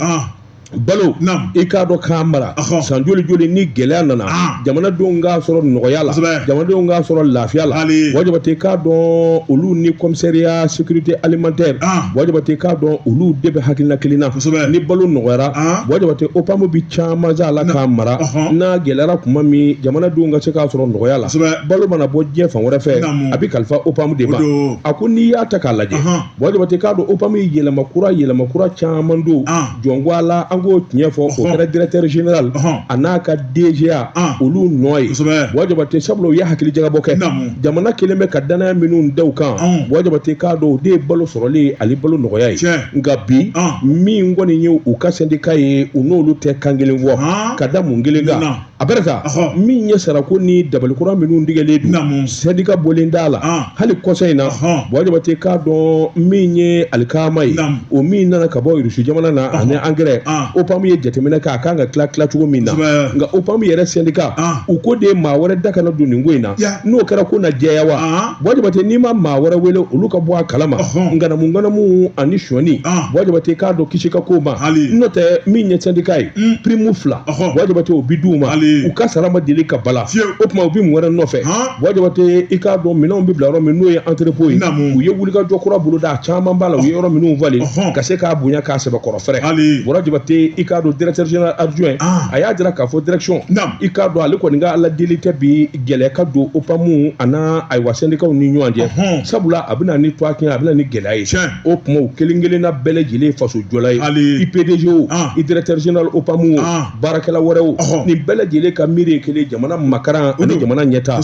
balo, i k'a dɔn k'a mara san joli joli ni gɛlɛya nana, jamanadenw k'a sɔrɔ nɔgɔya la, jamanadenw k'a sɔrɔ lafiya la. Buwa Jabate, k'a dɔn olu ni commissariat sécurité alimentaire, Buwa Jabate, k'a dɔn olu de bɛ hakilina kelen na. Ni balo nɔgɔyara, Buwa Jabate, OPAM bi caman a la k'a mara. N'a gɛlɛyara tuma min, jamanadenw ka se k'a sɔrɔ nɔgɔya la. Balo mana bɔ diɲɛ fan wɛrɛ fɛ, a bɛ kalifa OPAM de ma. A ko n'i y'a ta k'a lajɛ, Buwa Jabate, k'a dɔn OPAM ye yɛlɛma kura caman don jɔnko a la. An k'o tiɲɛ fɔ, o kɛra directeur général a n'a ka DGA olu nɔ ye, Buwa Jabate, sabula u ye hakili jagabɔ kɛ. Jamana kelen bɛ ka danaya minnu da u kan, Buwa Jabate, k'a dɔn o de ye balo sɔrɔli ani balo nɔgɔya ye. Nka bi min kɔni ye u ka syndicat ye, u n'olu tɛ kan kelen fɔ ka da mun kelen kan. A bɛ ta min ye sarako ni dabalikura minnu tigɛlen don, syndicat bɔlen t'a la hali kɔsa in na. Buwa Jabate, k'a dɔn min ye alikama ye, o min nana ka bɔ Irisi jamana na ani angɛrɛ, OPAM ye jateminɛ kɛ a kan ka tila tila cogo min na. Nka OPAM yɛrɛ syndicat, u ko de maa wɛrɛ da kana don nin ko in na. N'o kɛra ko na jɛya wa? Buwa Jabate, n'i ma maa wɛrɛ wele olu ka bɔ a kalama, nganamu nganamu ani sɔni, Buwa Jabate, k'a dɔn kisi ka ko ma. N'o tɛ, min ye syndicat ye, prime 2, Buwa Jabate, o bi d'u ma. U ka sara ma deli ka bala. O tuma u bɛ mun wɛrɛ nɔfɛ? Buwa Jabate, i k'a dɔn minɛnw bɛ bila yɔrɔ min, n'o ye entrepôt ye, u ye wulikajɔ kura boloda, a caman b'a la. U ye yɔrɔ minnu falen ka se k'a bonya k'a sɛbɛkɔrɔ fɛrɛ. Buwa Jabate, i k'a dɔn directeur général adjoint, a y'a jira k'a fɔ direction, i k'a dɔn ale kɔni ka ala deli tɛ bi gɛlɛya ka don OPAM a n'a ayiwa syndicats ni ɲɔgɔn cɛ, sabula a bɛ na ni toakɛ, a bɛ na ni gɛlɛya ye. O tuma u kelen kelenna bɛɛ lajɛlen faso jɔla ye, i PDG o, i directeur général OPAM o, baarakɛla wɛrɛw, nin bɛɛ lajɛlen ka miiri ye kelen, jamana makaran ani jamana ɲɛtaa.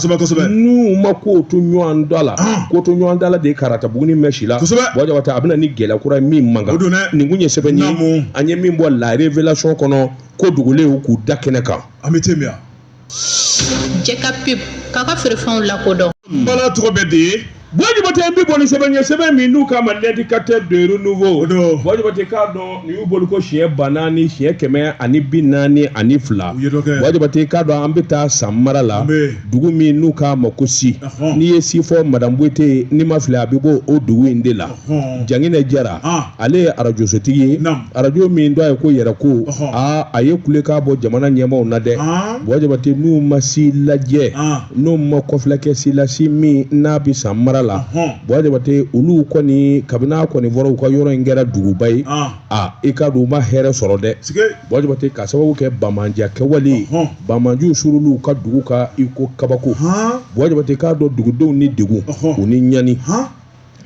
N'u ma ko to ɲɔgɔn da la, ko to ɲɔgɔn da la de ye karata buguni mɛn si la. Buwa Jabate, a bɛ na ni gɛlɛya kura ye min man kan. Nin kun ye sɛbɛn ye an ye min bɔ La Révélation kɔnɔ, ko dogolenw k'u da kɛnɛ kan. An bɛ teliya. Jɛ ka pub k'a ka feerefɛnw lakodɔn. Bala tɔgɔ bɛ de ye. Buwa Jabate n bɛ bɔ ni sɛbɛn ye sɛbɛn min n'u k'a ma l'indicateur de renouveau o don Buwa Jabate k'a dɔn nin y'u boli ko siɲɛ 4000 siɲɛ 142. U ye dɔ kɛ. Buwa Jabate k'a dɔn an bɛ taa San mara la An bɛ. dugu min n'u k'a ma ko Si Ɔhɔn. n'i ye Si fɔ madame Boyite n'i ma fili a bɛ bɔ o dugu in de la Ɔhɔn. Janginɛ Jara Ah. ale ye arajosotigi ye Naam. arajo min dɔ ye ko yɛrɛ ko Ɔhɔn. aa a ye kulekan bɔ jamana ɲɛmaaw na dɛ Ah. Buwa Jabate n'u ma Si lajɛ Ah. n'u ma kɔfilɛ kɛ Si la Si min n'a bɛ San mara la Ɔhɔn. Buwa Jabate olu kɔni kabini a kɔni fɔra u ka yɔrɔ in kɛra duguba ye Ah. aa i k'a dɔn u ma hɛrɛ sɔrɔ dɛ Sike. Buwa Jabate k'a sababu kɛ banbaanciya kɛwale ye Ɔhɔn. banbaanciw surul'u ka dugu kan i ko kabako Han. Buwa Jabate k'a dɔn dugudenw ni degun Ɔhɔn. u ni ɲani Han.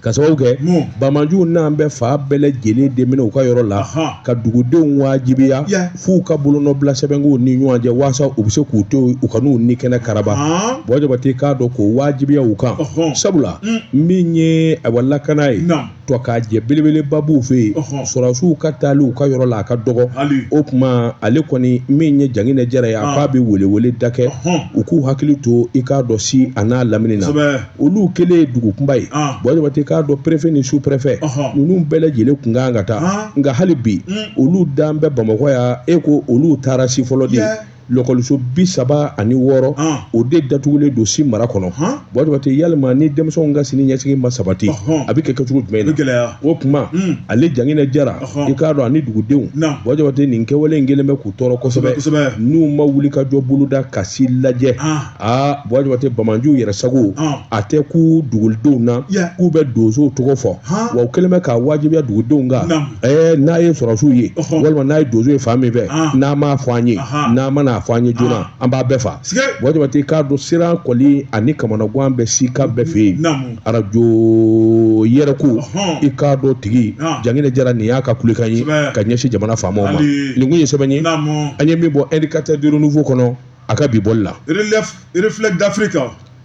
ka sababu kɛ Mun. banbaanciw n'an bɛ fa bɛɛ lajɛlen de minɛ u ka yɔrɔ la Ahan. ka dugudenw wajibiya Yeah. f'u ka bolonɔbila sɛbɛnkow ni ɲɔgɔn cɛ waasa u bɛ se k'u to yen u ka n'u ni kɛnɛ karaba Han. Buwa Jabate k'a dɔn k'o wajibiya u kan Ɔhɔn. sabula Mm. min ye ayiwa lakana ye Naam. tɔ k'a jɛ belebeleba b'u fɛ yen Ɔhɔn. sɔrɔdasiw ka taali u ka yɔrɔ la a ka dɔgɔ Hali. o tuma ale kɔni min ye Janginɛ Jara ye a Ah. k'a bɛ welewele da kɛ Ɔhɔn. u k'u hakili to i k'a dɔn Si a n'a lamini na Kosɛbɛ. olu kɛlen ye dugukunba ye Ah. Buwa Jabate k'a dɔn préfet ni sous préfet Ɔhɔn. ninnu bɛɛ lajɛlen kun kan ka taa Ah. nka hali bi Mm. olu dan bɛ Bamakɔ yan e ko olu taara Si fɔlɔ de Yeah. lɔkɔliso 36 Ah. o de datugulen don Si mara kɔnɔ Han. Buwa Jabate yalima ni denmisɛnw ka sini ɲɛsigi ma sabati Ɔhɔn. a bɛ kɛ kɛcogo jumɛn O na bɛ gɛlɛya. o tuma Mm. ale Janginɛ Jara Ɔhɔn. i k'a dɔn ani dugudenw Naam. Buwa Jabate nin kɛwale in kɛlen bɛ k'u tɔɔrɔ kosɛbɛ Kosɛbɛ. n'u ma wuli ka jɔ boloda ka Si lajɛ Ah. aa Buwa Jabate banbaanciw yɛrɛ sago Ah. a tɛ k'u dugudenw na Yeah. k'u bɛ donsow tɔgɔ fɔ Han. wa u kɛlen bɛ k'a wajibiya dugudenw kan Naam. ɛɛ n'a ye sɔrɔdasiw ye Ɔhɔn. walima n'a ye donso ye fan min fɛ Ah. n'a m'a fɔ an ye Ahan. n'a mana fɔ an ye joona an b'a bɛɛ fa Sike. Buwa Jabate k'a dɔn siran kɔli ani kamanagan bɛ Sika bɛɛ fɛ yen Naamu. arajo yɛrɛko Ɔhɔn. i k'a dɔn tigi Ah. Janginɛ Jara nin y'a ka kulekan ye Kosɛbɛ. ka ɲɛsin jamana faamaw ma Hali. nin kun ye sɛbɛn ye Naamu. an ye min bɔ indicateur du renouveau kɔnɔ a ka bi bɔli la Relief, reflet d'Afrique.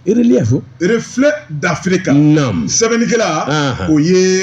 relief Reflet d'Afrique. Naam Sɛbɛnnikɛla Ahan. o ye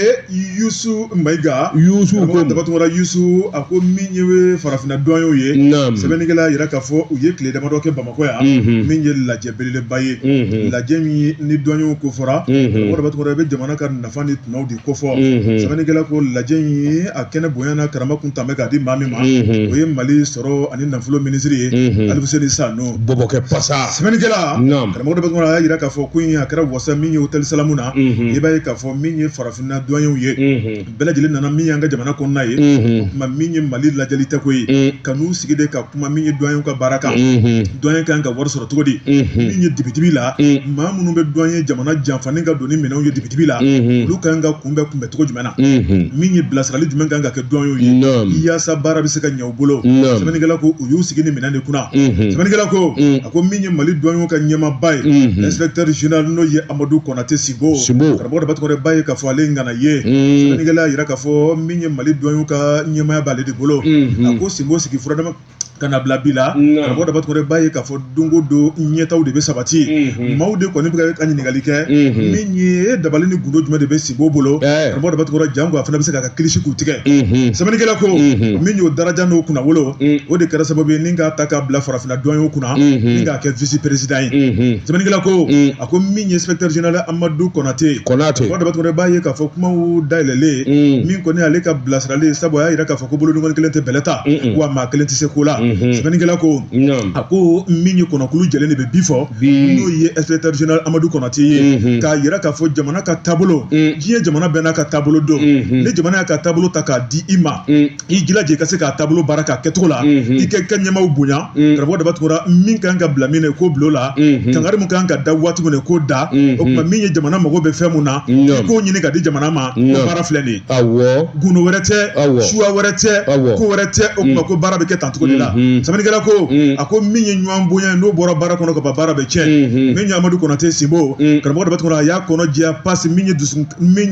Yusu Mayiga. Yusu Karamɔgɔ ko Daba Tunkara Yusu a ko min ye farafinna dɔnyew ye. Naam. Sɛbɛnnikɛla y'a jira k'a fɔ u ye tile damadɔ kɛ Bamakɔ yan. Mhm. Min ye lajɛ belebeleba ye. Mhm. Lajɛ min ni dɔnyew ko fɔra. Mhm. Karamɔgɔ Daba Tunkara i bɛ jamana ka nafa ni tɔnɔw de kofɔ. Mhm. Sɛbɛnnikɛla ko lajɛ in a kɛnɛ bonya n'a karama kun tun bɛ k'a di maa min ma. Mhm. O ye Mali sɔrɔ ani nafolo minisiri ye. Mhm. Alifuseni Sanu. Bɔbɔkɛ pasa Sɛbɛnnikɛla Naam. karamɔgɔ Daba Tunkara a y'a jira k'a fɔ ko in a kɛra wasa min ye hôtel Salamu na. Mhm. I b'a ye k'a fɔ min ye farafinna dɔnyew ye. Mhm. Bɛɛ lajɛlen nana min y'an ka jamana kɔnɔna ye. Mhm. Kuma min ye Mali lajɛli tɛ ko ye. Mm. Ka n'u sigi de ka kuma min ye dɔnyew ka baara kan. Mhm. Dɔnye kan ka wari sɔrɔ cogo di. Mhm. Min ye dibidibi la. Mm. Maa minnu bɛ dɔnye jamana janfa ni ka don ni minɛnw ye dibidibi la. Mhm. Olu kan ka kunbɛn kunbɛn cogo jumɛn na. Mhm. Min ye bilasirali jumɛn kan ka kɛ dɔnyew ye. Naam. Yaasa baara bɛ se ka ɲɛ u bolo. Naam. Sɛbɛnnikɛla ko u y'u sigi ni minɛn de kunna. Mhm. Sɛbɛnnikɛla ko Mm. a ko min ye Mali dɔnyew ka ɲɛmaaba ye. Mhm. Inspecteur général n'o ye Amadu Konate Sibo. Sibo. Karamɔgɔ Daba Tunkara b'a ye k'a fɔ ale ye ŋana ye. Mm. Sɛbɛnnikɛla y'a jira k'a fɔ min ye Mali dɔnyew ka ɲɛmaaya b'ale de bolo. Mhm. A ko Sibo sigi furadama ka na bila bi la. Naam. Karamɔgɔ Daba Tunkara b'a ye k'a fɔ don o don ɲɛtaw de bɛ sabati. Mhm. Maaw de kɔni bɛ ka ɲininkali kɛ. Mhm. Min ye dabali ni gundo jumɛn de bɛ Sibo bolo. Eh. Karamɔgɔ Daba Tunkara janko a fana bɛ se k'a ka kilisi k'u tigɛ. Mhm. Sɛbɛnnikɛla ko Mhm. min y'o daraja n'o kunnawolo Mm. o de kɛra sababu ye ni k'a ta k'a bila farafinna dɔnyew kunna Mhm. ni k'a kɛ vice président ye. Mhm. Sɛbɛnnikɛla ko Mm. a ko min ye inspecteur général Amadu Konate Konate. Karamɔgɔ Daba Tunkara b'a ye k'a fɔ kumaw dayɛlɛlen Mm. min kɔni ale ka bilasirali sabu a y'a jira k'a fɔ ko bolodinkɔni kelen tɛ bɛlɛ ta Mm-mm. wa maa kelen tɛ se ko la Mhm. Sɛbɛnnikɛla ko Naam. a ko min ye kɔnɔkulu jɛlen de bɛ bi fɔ Bi. n'o ye inspecteur général Amadu Konate ye Mhm. k'a jira k'a fɔ jamana ka taabolo Mm. diɲɛ jamana bɛɛ n'a ka taabolo don Mhm. ni jamana y'a ka taabolo ta k'a di i ma Mm. i jilaja i ka se k'a taabolo baara k'a kɛcogo la Mhm. i ka i ka ɲɛmaaw bonya Mm. karamɔgɔ Daba Tunkara min kan ka bila min na i k'o bila o la Mhm. kankari min kan ka da waati min na i k'o da Mhm. o tuma min ye jamana mago bɛ fɛn mun na i Naam. k'o ɲini ka di jamana ma o Naam. baara filɛ nin ye Awɔ. gundo wɛrɛ tɛ Awɔ. suwa wɛrɛ tɛ Awɔ. ko wɛrɛ tɛ o tuma ko baara bɛ kɛ tan cogo de la Mhm. sɛbɛnnikɛla ko Mm. a ko min ye ɲɔgɔn bonya ye n'o bɔra baara kɔnɔ ka ban baara bɛ tiɲɛ Mhm. min ye Amadu Konate Sibo Mm. karamɔgɔ Daba Tunkara a y'a kɔnɔ jɛya pasi min ye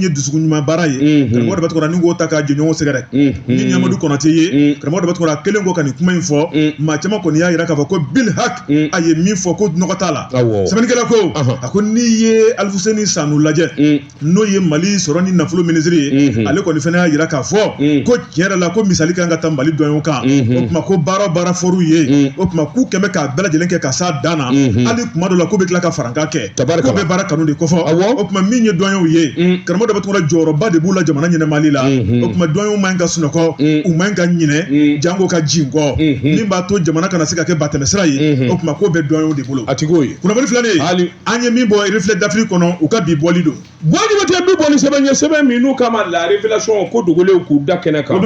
dusukun ɲuman baara ye Mhm. karamɔgɔ Daba Tunkara ni k'o ta k'a jɛɲɔgɔn sɛgɛrɛ Mhm. min ye Amadu Konate ye Mm. karamɔgɔ Daba Tunkara a kɛlen kɔ ka nin kuma in fɔ Mm. maa caman kɔni y'a jira k'a fɔ ko bil hak Mm. a ye min fɔ ko nɔgɔ t'a la Awɔ. sɛbɛnnikɛla ko Ahan. a ko n'i ye Alifuseni Sanu lajɛ Mm. n'o ye Mali sɔrɔ ni nafolo minisiri ye Mhm. ale kɔni fana y'a jira k'a fɔ Mm. ko tiɲɛ yɛrɛ la ko misali kan ka ta Mali dɔnyew kan Mhm. o tuma ko baara o baara fɔr'u ye, o tuma k'u kɛn bɛ k'a bɛɛ lajɛlen kɛ ka s'a dan na, hali kuma dɔ la k'u bɛ tila ka farankan kɛ, k'u bɛ baara kanu de kofɔ. O tuma min ye doyenw ye, karamɔgɔ Daba Tunkara, jɔyɔrɔba de b'u la jamana ɲɛnamali la. O tuma doyenw man ɲi ka sunɔgɔ, u man ɲi ka ɲinɛ, janko ka jin kɔ. Min b'a to jamana kana se ka kɛ batɛmɛsira ye, o tuma k'o bɛ doyenw de bolo. A tigi ye kunnafoni filanan ye, an ye min bɔ Reflet d'Afrique kɔnɔ, u ka bi bɔli don. Buwa Jabate, bi bɔ ni sɛbɛn ye, sɛbɛn min n'u k'a ma La Révélation, ko dogolenw k'u da kɛnɛ kan,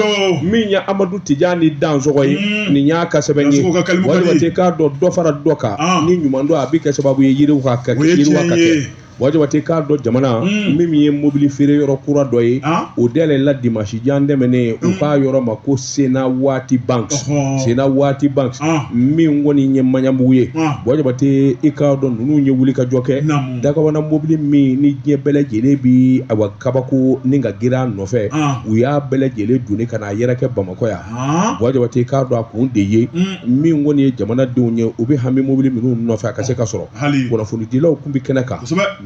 min ye Amadu Tijani Dansɔgɔ ye, nin y'a ka sɛbɛn ye. Buwa Jabate, k'a dɔn dɔ fara dɔ kan ni ɲuman don, a bɛ kɛ sababu ye yiriwa ka kɛ, yiriwa ka kɛ. Buwa Jabate, k'a dɔn jamana min ye mobili feere yɔrɔ kura dɔ ye, o dayɛlɛla dimanche jan tɛmɛnen, u k'a yɔrɔ ma ko Sena Waati Bank. Sena Waati Bank min kɔni ye Maɲanbugu ye. Buwa Jabate, i k'a dɔn ninnu ye wuli ka jɔ kɛ. Dakabana mobili min ni diɲɛ bɛɛ lajɛlen bi awa kabako ni ka girin a nɔfɛ, u y'a bɛɛ lajɛlen doni ka n'a yɛrɛ kɛ Bamakɔ yan. Buwa Jabate, k'a dɔn a kun de ye min kɔni ye jamanadenw ye, u bɛ hami mobili minnu nɔfɛ, a ka se ka sɔrɔ. Kunnafonidilaw tun bɛ kɛnɛ kan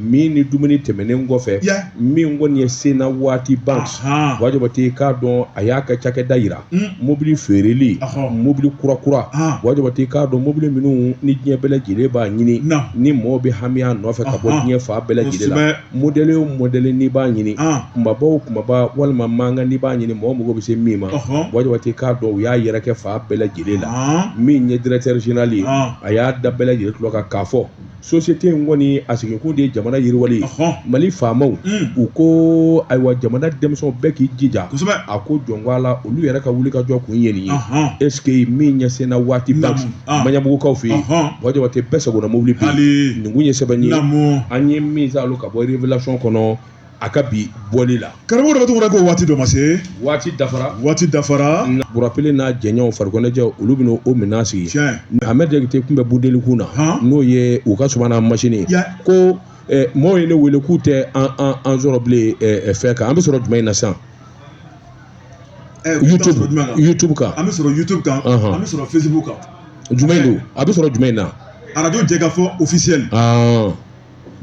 min ni dumuni tɛmɛnen kɔfɛ, min kɔni ye Sena Waati Bank. Buwa Jabate, k'a dɔn a y'a ka cakɛda yira mobili feereli, mobili kurakura. Buwa Jabate, k'a dɔn mobili minnu ni diɲɛ bɛɛ lajɛlen b'a ɲini, ni mɔgɔw bɛ hami a nɔfɛ ka bɔ diɲɛ fan bɛɛ lajɛlen la, modèle o modèle n'i b'a ɲini, kunbaba o kunbaba, walima mankan n'i b'a ɲini, mɔgɔ mago bɛ se min ma. Buwa Jabate, k'a dɔn u y'a yɛrɛkɛ fan bɛɛ lajɛlen la. Min ye directeur général ye, a y'a da bɛɛ lajɛlen tulo kan k'a fɔ société in kɔni a sigikun de ye jamana yiriwali ye. Mali faamaw u ko ayiwa, jamana denmisɛnw bɛɛ k'i jija. A ko jɔn ko a la, olu yɛrɛ ka wuli ka jɔ kun ye nin ye. Est ce que min ye Sena Waati Bank Maɲanbugukaw fɛ yen, Buwa Jabate, bɛɛ sagona mobili bi. Nin kun ye sɛbɛn ye an ye min salo ka bɔ Révélation kɔnɔ a ka bi bɔli la. Karamɔgɔ Daba Tunkara, ko waati dɔ ma se. Waati dafara. Waati dafara. Burapele n'a jɛɲɔgɔnw farikɔnɛjɛ, olu bɛna o minɛn sigi. Ahmed Jakite tun bɛ budeli kun na, n'o ye u ka subahana masini ye. Ko mɔgɔw ye ne wele k'u tɛ an sɔrɔ bilen fɛn kan. An bɛ sɔrɔ jumɛn in na sisan? YouTube kan. An bɛ sɔrɔ YouTube kan, an bɛ sɔrɔ Facebook kan. Jumɛn don? A bɛ sɔrɔ jumɛn in na? Arajo Jɛkafɔ officiel.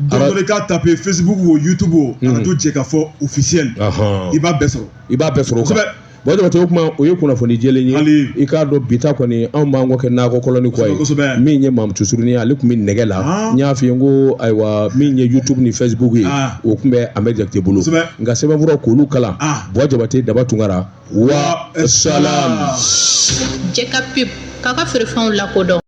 Dɔ i k'a taper Facebook o, YouTube o, Arajo Jɛkafɔ officiel, i b'a bɛɛ sɔrɔ. I b'a bɛɛ sɔrɔ o kan. Buwa Jabate, o kuma o ye kunnafoni jɛlen ye. I k'a dɔn bi ta kɔni, anw b'an kɔ kɛ nakɔ kɔlɔni kɔ ye. Min ye Mamutu Surunin ye, ale tun bɛ nɛgɛ la. N y'a f'i ye n ko ayiwa, min ye YouTube ni Facebook ye, o tun bɛ Ahmed Jakite bolo. Nka sɛbɛnfura k'olu kalan, Buwa Jabate, Daba Tunkara, wa salam. Jɛ ka pub k'a ka feerefɛnw lakodɔn.